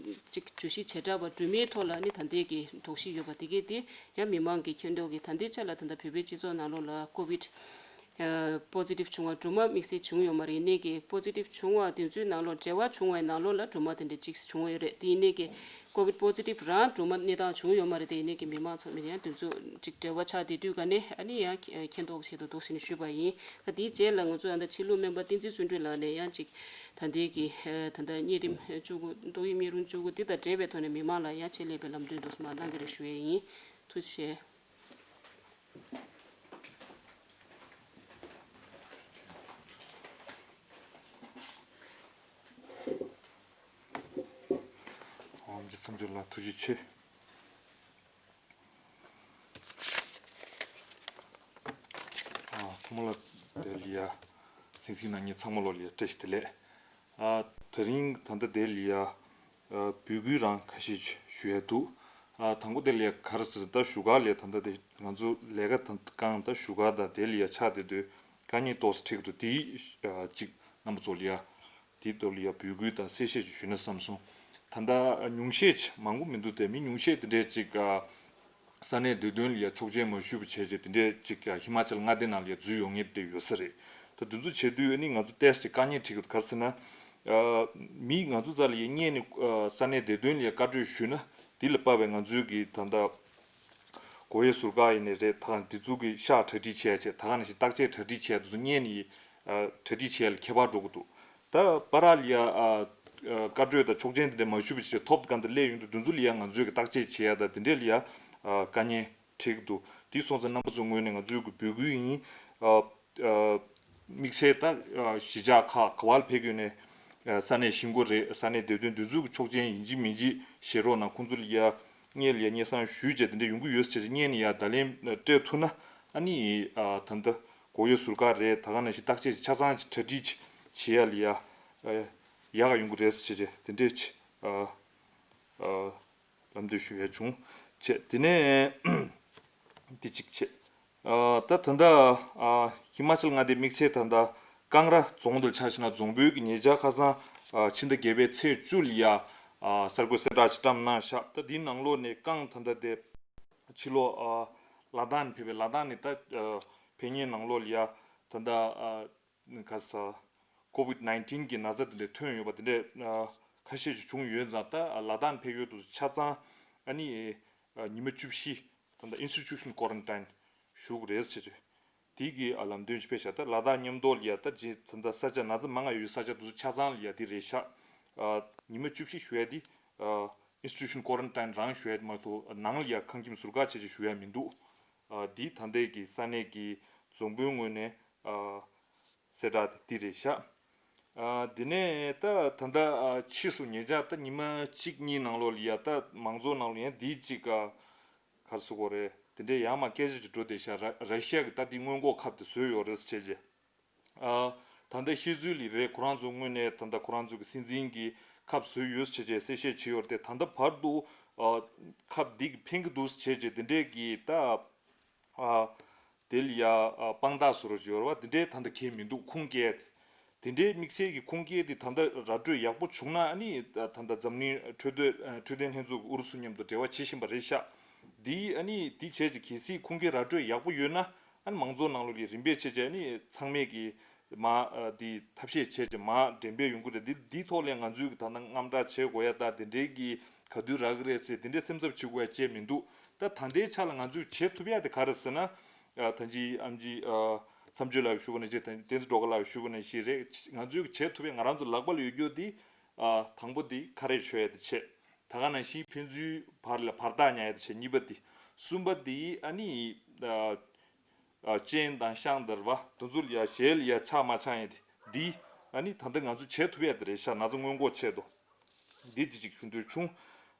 གཅིག་བརྗོད་གཞི་བྱེ་བྲག་པ་སྦྲུམ་མའི་ཐོག་ལ་ཨ་ནི་ད་ལྟའི་གི་དོགས་གཞི་ཡོད་པ་དེ་གས་དེ་ཡང་མི་མང་གི་མཁྱེན་རྟོགས་གི་ད་ལྟའི་ཆ་ལ་ད་ལྟ་བོད་པའི་སྤྱི་ཚོགས་ནང་ལོགས་ལ་ཀོ་བིད། པོ་སི་ཊིབ་བྱུང་བ་སྦྲུམ་མ་དམིགས་བསལ་བྱུང་ཡོད་མ་རེད། ཡིན་ནའི་གི་པོ་སི་ཊིབ་བྱུང་བ་དེ་ཚོའི་ནང་ལོགས་འབྲེལ་བ་བྱུང་བའི་ནང་ལོགས་ལ་སྦྲུམ་མ་དེ་འདྲ་གཅིག་བྱུང་བ་ཡོད་རེད། དེ་ཡིན་ནའི་གི་ཀོ་ཝིཌ་པོ་སི་ཊིབ་རང་སྦྲུམ་མ་གནས་སྟངས་བྱུང་ཡོད་མ་རེད། དེ་ཡིན་ནའི་གི་མི་མང་ཚང་མས་ཡང་དེ་ཚོ་གཅིག་འབྲེལ་བ་ཆགས་བསྡད་དུས་ག་ནས་ཨ་ནི་ཡང་མཁྱེན་རྟོགས་ཆེད་དུ་འདུག་ཟེར་ནས་ཞུས་པ་ཡིན། ད་དེའི་རྗེས་ལ་ང་ཚོ་ཨ་ད་ཕྱི་ལུགས་སྨན་པ་བསྟན་འཛིན་བརྩོན་འགྲུས་ལགས་ནས་ཡང་གཅིག་ད་ལྟའི་གི་ད་ལྟ་གཉན་རིམས་བཅུ་དགུ་ཏོག་དབྱིབས་གཉན་རིམས་བཅུ་དགུ་འདི་དང་འབྲེལ་བའི་ཐོག་ནས་མི་མང་ལ་ཡང་ཆེད་ལས་པའི་ལམ་སྟོན་དུ་མར་གནང་གི་རེད་ཞུ་ཡས་ཡིན། ཐུགས་རྗེ་ཆེ། ཨོམ་ཇི་བསམ་ཚུལ་ལ་ཐུགས་རྗེ་ཆེ། ཨ་ཐོག་མ་ལ་དེ་ལ་ཡ་སིང་སིང་ནང་ཉིད་ཚང་མ་ལོ་ལ་ཡ་བཀྲ་ཤིས་བདེ་ལེགས། ཨ་དེ་རིང་ད་ལྟ་དེ་ལ་ཡ་ཨ་འབོད་སྐུལ་རང་ཁ་ཤས་ཞུ་ཡ་འདུག་ཨ་དང་པོ་དེ་ལ་ཡ་ག་རེ་ཟེར་ད་བཞུགས་སྒར་ལ་ཡ་ད་ལྟ་དེ་ང་ཚོ་ལས་ཀ་ད་ལྟ་གང་ད་བཞུགས་སྒར་དང་དེ་ལ་ཡ་ཆགས་བསྡད་དུས་དཀའ་ངལ་ཏོག་ཙམ་འཕྲད་ཀྱི་འདུག་དེའི་ཨ་གཅིག་རྣམ་པ་ཚོ་ལ་ཡ་དེའི་ཐོག་ལ་ཡ་འབོད་སྐུལ་དང་གསལ་བཤད་ཅིག་ཞུས་ན་བསམ་སོང་། ད་ལྟ་ཉུང་ཤས་ཅིག་མང་པོ་མི་འདུག་དེ་མི་ཉུང་ཤས་དེ་འདྲས་ཅིག་ཨ། ས་གནས་བདེ་དོན་ལ་ཡ་ཆོག་མཆན་མ་ཞུས་པ་བྱས་རྗེས་དེ་འདྲས་ཅིག་ཧི་མ་ཅལ་མངའ་སྡེ་ནང་ལ་ཡ་འཛུལ་ཡོང་མཁན་དེ་ཡོད་ས་རེད། ད་དེ་ཚོ་བྱེད་དུས་ཨ་ནི་ང་ཚོ་ཏོག་ཙམ་དཀའ་ངལ་འཕྲད་ཀྱི་འདུག་ག་རེ་ཟེར་ན། མི་ང་ཚོ་རྩ་ལ་ཡ་སྔོན་ནས་ས་གནས་བདེ་དོན་ལ་ཡ་བཀའ་འཁྲོལ་ཞུས་ན་དེ་ལ་དཔག་པའི་ང་ཚོའི་གི་ད་ལྟ་སྒོ་དབྱེ་ཟུར་བཀག་ཡིན་ནའི་རེད། ད་དེ་ཚོ་གི་ཤག་གྲ་སྒྲིག་བྱས་བྱས་ད་ག་ནང་བཞིན་བརྟག་དཔྱད་གྲ་སྒྲིག་བྱས་དེ་ཚོ་སྔོན་ནས་གྲ་སྒྲིག་བྱས་ལ་ཁྱད་པར་འགྲོ་གི་འདུག་ད་པ་ར་ལ་ཡ་ཨ་ཨ་བཀའ་འཁྲོལ་དང་ཆོག་མཆན་དེ་འདྲ་མ་ཞུས་པ་བྱས་ཐོབ་གང་དུ་སླེབས་ཡོང་དུས་དེ་ཚོ་ལ་ཡ་ང་ཚོས་ཀྱི་བརྟག་དཔྱད་བྱེད་ཡ་དང་དེ་འདྲས་ལ་ཡ་ཨ་དཀའ་ངལ་འཕྲད་ཀྱི་འདུག་དེ་སོང་ཙང་རྣམ་པ་ཚོའི་ངོས་ནས་ང་ཚོས་ཀྱི་འབོད་སྐུལ་ཡིན། ཨ་ཨ་དམིགས་བསལ་ད་ཨ་གཞིས་ཆགས་ཁག་ག་བ་ལ་ཕེབས་ཀྱི་ཡོད་ནའི་ཨ་ས་གནས་གཞིས་འགོ་རེད། ས་གནས་བདེ་དོན་དེ་ཚོའི་གི་ཆོག་མཆན་ཡིན་གཅིག་མིན་གཅིག་བཞེས་རོགས་གནང་། ཁོང་ཚོ་ལ་ཡ་སྔོན་ལ་ཡ་སྙན་སེང་ཞུས་བྱས་དེ་འདྲས་ཡོང་གི་ཡོད་ཟེར་བྱས་སྔོན་ནས་ཡ་བརྡ་ལན་སྤྲད་ཐུབ་ན་ཨ་ནི་ཨ་ད་ལྟ་སྒོ་དབྱེ་ཟུར་བཀག་རེད། ད་ག་ནང་བཞིན་བརྟག་དཔྱད་ཆ་ཚང་གྲ་སྒྲིག་བྱེད་ཡ་ལ་ཡ་ཨ་ཡག་ག་ཡོང་གི་རེད་ཟེར་བྱས་དེ་འདྲས་ཨ་ཨ་ལམ་སྟོན་ཞུ་ཡ་བྱུང་བྱས། དེ་ནས་འདི་གཅིག་བྱས། ཨ་ད་ད་ལྟ་ཨ་ཧི་མ་ཅལ་མངའ་སྡེ་དམིགས་བསལ་ད་ལྟ་ཀང་ར་རྫོང་དུ་ཆ་བཞག་ན་རྫོང་དཔོན་གྱི་ཉེ་ཆར་ཁ་སང་ཨ་ཕྱི་ཟླ་བརྒྱད་པའི་ཚེས་བཅུ་ལ་ཡ་ཨ་གསར་འགོད་གསལ་བསྒྲགས་ཅིག་བཀྲམ་གནང་ཤག་ད་འདིའི་ནང་ལོགས་ནས་ཀང་ད་ལྟ་དེ་ཕྱི་ལོགས་ཨ་ལ་དྭགས་ནས་ཕེབས་པའི་ལ་དྭགས་ནས་ད་ཨ་ཕེབས་མཁན་ནང་ལོགས་ལ་ཡ་ད་ལྟ་ཨ་ག་ས་ཀོ་ཝིཌ་ནའིན་ཊིན་གྱི་ན་ཚ་དེ་འདྲ་ཐོན་ཡོད་པ་དེ་འདྲ་ཨ་ཁ་ཤས་ཤིག་བྱུང་ཡོད་ཙང་ད་ལ་དྭགས་ནས་ཕེབས་ཡོད་དུས་ཆ་ཚང་ཨ་ནི་ཨ་ཉི་མ་བཅུ་བཞི་ད་ལྟ་ཨིན་སི་ཊི་ཊུ་ཤན་ཀོ་རན་ཊིན་ཞུ་དགོས་རེད་ཟེར་བྱས། དེ་གི་ཨ་ལམ་སྟོན་ཞིག་ཕེབས་ཤག་ད་ལ་དྭགས་མཉམ་དུ་ལ་ཡ་ད་ཅི་ད་ལྟ་ས་ཆ་ན་ཚ་མང་ང་ཡོད་ས་ཆ་དེ་ཚོ་ཆ་ཚང་ལ་ཡ་དེ་རེད་ཤག་ཨ་ཉི་མ་བཅུ་བཞི་ཞུ་ཡ་དེ་ཨ་ཨིན་སི་ཊི་ཊུ་ཤན་ཀོ་རན་ཊིན་རང་ཞུ་ཡ་དེ་མ་གཏོགས་ནང་ལ་ཡ་ཁང་ཁྱིམ་ཟུར་བཀག་བྱས་བྱས་ཞུ་ཡ་མི་འདུག་ཨ་དེ་ད་ལྟའི་གི་ས་གནས་ཀྱི་རྫོང་དཔོན་ངོས་ནས་ཨ་གསལ་བསྒྲགས་དེ་འདི་རེད་ཤག་ཨ་དེ་ནས་ད་ད་ལྟ་ཨ་ཕྱིས་སུ་ཉེ་ཆར་ད་ཉི་མ་གཅིག་གཉིས་ནང་ལོགས་ལ་ཡ་ད་མང་ཚོགས་ནང་ལ་ཡང་འདི་གཅིག་ཨ་ག་རེ་ཟེར་དགོས་རེད། དེ་འདྲའི་ཡར་མར་སྐད་ཆ་ཅིག་འགྲོ་བསྡད་ཤག་ར་ར་ཤི་ཡ་གི་ད་འདི་སྔོན་འགོག་ཁབ་དེ་བཟོས་ཡོད་རེད་ཟེར་བྱས་རྗེས། ཨ་ད་ལྟ་བཤད་ཚུལ་ལ་རེད། ཁོ་རང་ཚོ་དངོས་གནས་ད་ལྟ་ཁོ་རང་ཚོ་གི་སྲིད་འཛིན་གྱི་ཁབ་བཟོས་ཡོད་ཟེར་བྱས་རྗེས་གསལ་བཤད་བྱས་ཡོད་རེད་དེ། ད་ལྟ་བར་དུ་ཨ་ཁབ་འདི་གི་ཕན་གི་འདུག་ཟེར་བྱས་རྗེས་དེ་འདྲས་ཀྱི་ད་ཨ་དེ་ལ་ཡ་ཨ་དཔང་རྟགས་བཟོ་རོགས་བྱེད་པ་དེ་འདྲའི་ད་ལྟ་གལ་མི་འདུག་ཁུངས་སྐྱེལ་དེ་འདྲའི་དམིགས་བསལ་གྱི་ཁུངས་སྐྱེལ་དེ་ད་ལྟ་ར་སྤྲོད་ཡག་པོ་བྱུང་ན་ཨ་ནི་ད་ལྟ་འཛམ་གླིང་འཕྲོད་བསྟེན་འཕྲོད་བསྟེན་ལྷན་ཚོགས་ཀྱི་ཨུ་རུ་སུ་མཉམ་དུ་འབྲེལ་བ་བྱེད་བཞིན་པ་རེད་ཤག་འདི་ཨ་ནི་འདི་བྱས་ཀྱི་གལ་སྲིད་ཁུངས་སྐྱེལ་ར་སྤྲོད་ཡག་པོ་ཡོད་ན་ཨ་ནི་མང་ཚོགས་ནང་ལོགས་ཀྱི་རིམ་པས་བྱས་ཀྱི་ཨ་ནི་ཚང་མས་ཀྱི་མ་ཨ་འདི་ཐབས་ཤེས་བྱས་ཀྱི་མ་འགྲེམས་སྤེལ་ཡོང་གི་རེད། འདི་འདི་ཐོག་ལ་ང་ཚོས་ཀྱི་ད་ལྟ་དངངས་སྐྲག་བྱེད་དགོས་ཡ་ད་དེ་འདྲའི་གི་ག་དུས་རག་གི་རེད་ཟེར་དེ་འདྲའི་སེམས་འཚབ་བྱེད་དགོས་ཡ་ཅིག་མི་འདུག་ད་ད་ལྟའི་ཆ་ལ་ང་ཚོས་བྱེད་ཐུབ་ཡ་དེ་ག་རེ་ཟེར་ན། ཨ་ད་ཅི་ཨམ་ཅི་ཨ་མཚམས་གཅོད་ལགས་ཞུ་བ་ནང་བཞིན་དང་བསྟན་འཛིན་སྒྲོལ་དཀར་ལགས་ཞུ་བ་ནང་བཞིན་རེད། ང་ཚོས་བྱེད་ཐུབ་ཡ་ང་རང་ཚོ་ལག་པ་ལ་ཡོད་རྒྱུ་དེ་ཨ་དང་པོ་དེ་ཁ་རས་མཆོད་ཡ་དེ་བྱེད། ད་ག་ནང་བཞིན་ཕན་ཚུན་བར་ལ་བར་ཐག་ཉར་ཡ་དེ་བྱེད། གཉིས་པ་དེ། གསུམ་པ་དེ་ཨ་ནི་ཨ་ཨ་སྤྱན་དང་ཤངས་དར་བ་དེ་ཚོ་ལ་ཡ་ཞལ་ལ་ཡ་ཆག་མ་ཆག་ཡ་དེ་འདི་ཨ་ནི་ད་ལྟ་ང་ཚོ་བྱེད་ཐུབ་ཡ་དེ་རེད་ཤག་ན་ཚ་སྔོན་འགོག་ཆེད་དུ། འདི་འདི་གཅིག་ཞུ་འདོད་བྱུང་།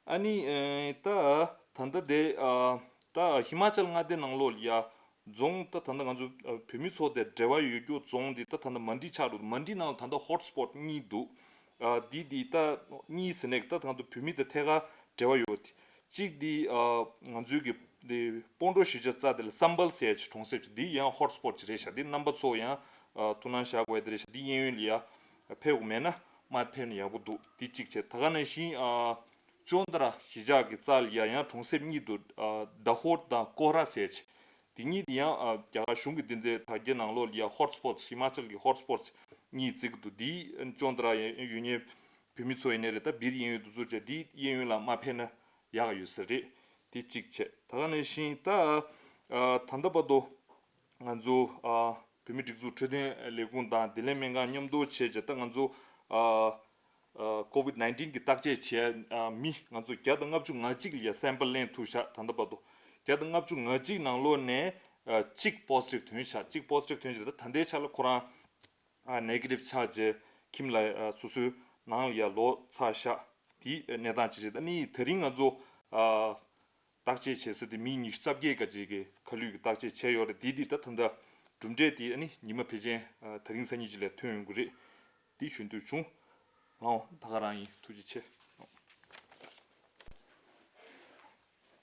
ཨ་ནི་ཨེ་ད་ད་ལྟ་དེ་ཨ་ད་ཧི་མ་ཅལ་མངའ་སྡེ་ནང་ལོགས་ལ་ཡ་རྫོང་ད་ད་ལྟ་ང་ཚོ་ཨ་བོད་མི་ཚོ་དེ་འབྲེལ་བ་ཡོད་རྒྱུ་རྫོང་འདི་ད་ད་ལྟ་མན་ཌི་ཆགས་འདུག་མན་ཌི་ནང་ལ་ད་ལྟ་ཧོཊ་སི་པོཊ་གཉིས་འདུག་ཨ་འདི་འདི་ད་གཉིས་ཟེར་ནས་ད་ང་ཚོ་བོད་མི་དེ་ཐད་ཀར་འབྲེལ་བ་ཡོད་དེ། གཅིག་འདི་ཨ་ང་ཚོའི་གི་འདི་སྤོན་གྲོགས་གཞིས་ཆགས་རྩ་དེ་ལ་བསམ་འཕེལ་ཟེར་ཡ་ཅིག་གྲོང་གསེབ་ཅིག་འདི་ཡང་ཧོཊ་སི་པོཊ་ཅིག་རེད་ཤག་འདི་རྣམ་པ་ཚོ་ཡང་ཨ་ཐུགས་སྣང་བཞག་དགོས་ཡ་དེ་རེད་ཤག་འདི་གཡས་གཡོན་ལ་ཡ་ཕེབས་དགོས་མེད་ན་མར་ཕེབས་ན་ཡག་པོ་འདུག་འདི་གཅིག་བྱས། ད་ག་ནང་བཞིན་ཨ་ཅོན་ཏ་ར་གཞིས་ཆགས་ཀྱི་རྩ་ལ་ཡ་ཡང་གྲོང་གསེབ་གཉིས་འདུག་ཨ་དཱ་ཧོར་དང་ཀོ་ར་ཟེར་ཡ་ཅིག་དེ་གཉིས་དེ་ཡང་ཨ་རྒྱ་གར་གཞུང་གི་དེ་ཚོའི་དྲ་རྒྱའི་ནང་ལོགས་ལ་ཡ་ཧོ་ཊི་སི་པོ་ཊི་སི། ཧི་མ་ཅལ་གྱི་ཧོ་ཊི་སི་པོ་ཊི་སི་གཉིས་བརྩི་གི་འདུག་དེའི་ཅོང་ཏ་ར་ཡོད་མཁན་བོད་མི་ཚོ་ཡིན་ནའི་རེད། ད་སྦིར་གཡས་གཡོན་དེ་ཚོ་བྱས། དེའི་གཡས་གཡོན་ལ་མ་ཕེབས་ན་ཡག་ཡོད་ས་རེད། དེ་གཅིག་བྱས། ད་ག་ནང་བཞིན་ད་ཨ་ད་ལྟ་བར་དུ་ང་ཚོ་ཨ་བོད་མི་སྒྲིག་འཛུགས་འཕྲོད་བསྟེན་ལས་ཁུངས་དང་བདེ་ལེགས་སྨན་ཁང་མཉམ་དུ་བྱས་བྱས། ད་ང་ཚོ་ཨ་ཨ་ཀོ་ཝིཌ་ནའིན་ཊིན་གྱི་བརྟག་དཔྱད་བྱས་ཨ་མི་ང་ཚོ་བརྒྱ་དང་ལྔ་བཅུ་ང་གཅིག་ལ་ཡ་སེམ་པལ་ལེན་ཐུབ་ཤག་ད་ལྟ་བར་དུ་བརྒྱ་དང་ལྔ་བཅུ་ང་གཅིག་ནང་ལོགས་ནས་ཨ་གཅིག་པོ་ཟི་ཊིབ་ཐོན་ཤག་གཅིག་པོ་ཟི་ཊིབ་ཐོན་ཤག་ད་ད་ལྟའི་ཆ་ལ་ཁོ་རང་ཨ་ནེ་གེ་ཊིབ་ཆགས་བྱས་ཁྱིམ་ལ་ཨ་སོ་སོའི་ནང་ལ་ཡ་ལོག་ཚར་ཤག་དེའི་གནས་སྟངས་ཅིག་རེད། ད་ནི་དེ་རིང་ང་ཚོ་ཨ་བརྟག་དཔྱད་བྱེད་ས་དེ་མི་ཉི་ཤུ་རྩ་བརྒྱད་ག་ཅིག་གི་ཁ་ལུད་ཀྱི་བརྟག་དཔྱད་བྱས་ཡོད་རེད། དེ་དེ་ད་ད་ལྟ་གྲུབ་འབྲས་དེ་ཨ་ནི་ཉི་མ་ཕལ་ཆེར་ཨ་དེ་རིང་སང་ཉིན་ཅིག་ལ་ཐོན་ཡོང་གི་རེད། དེ་ཞུ་འདོད་བྱུང་། ལགས་འོང་། ད་ག་རང་ཡིན། ཐུགས་རྗེ་ཆེ།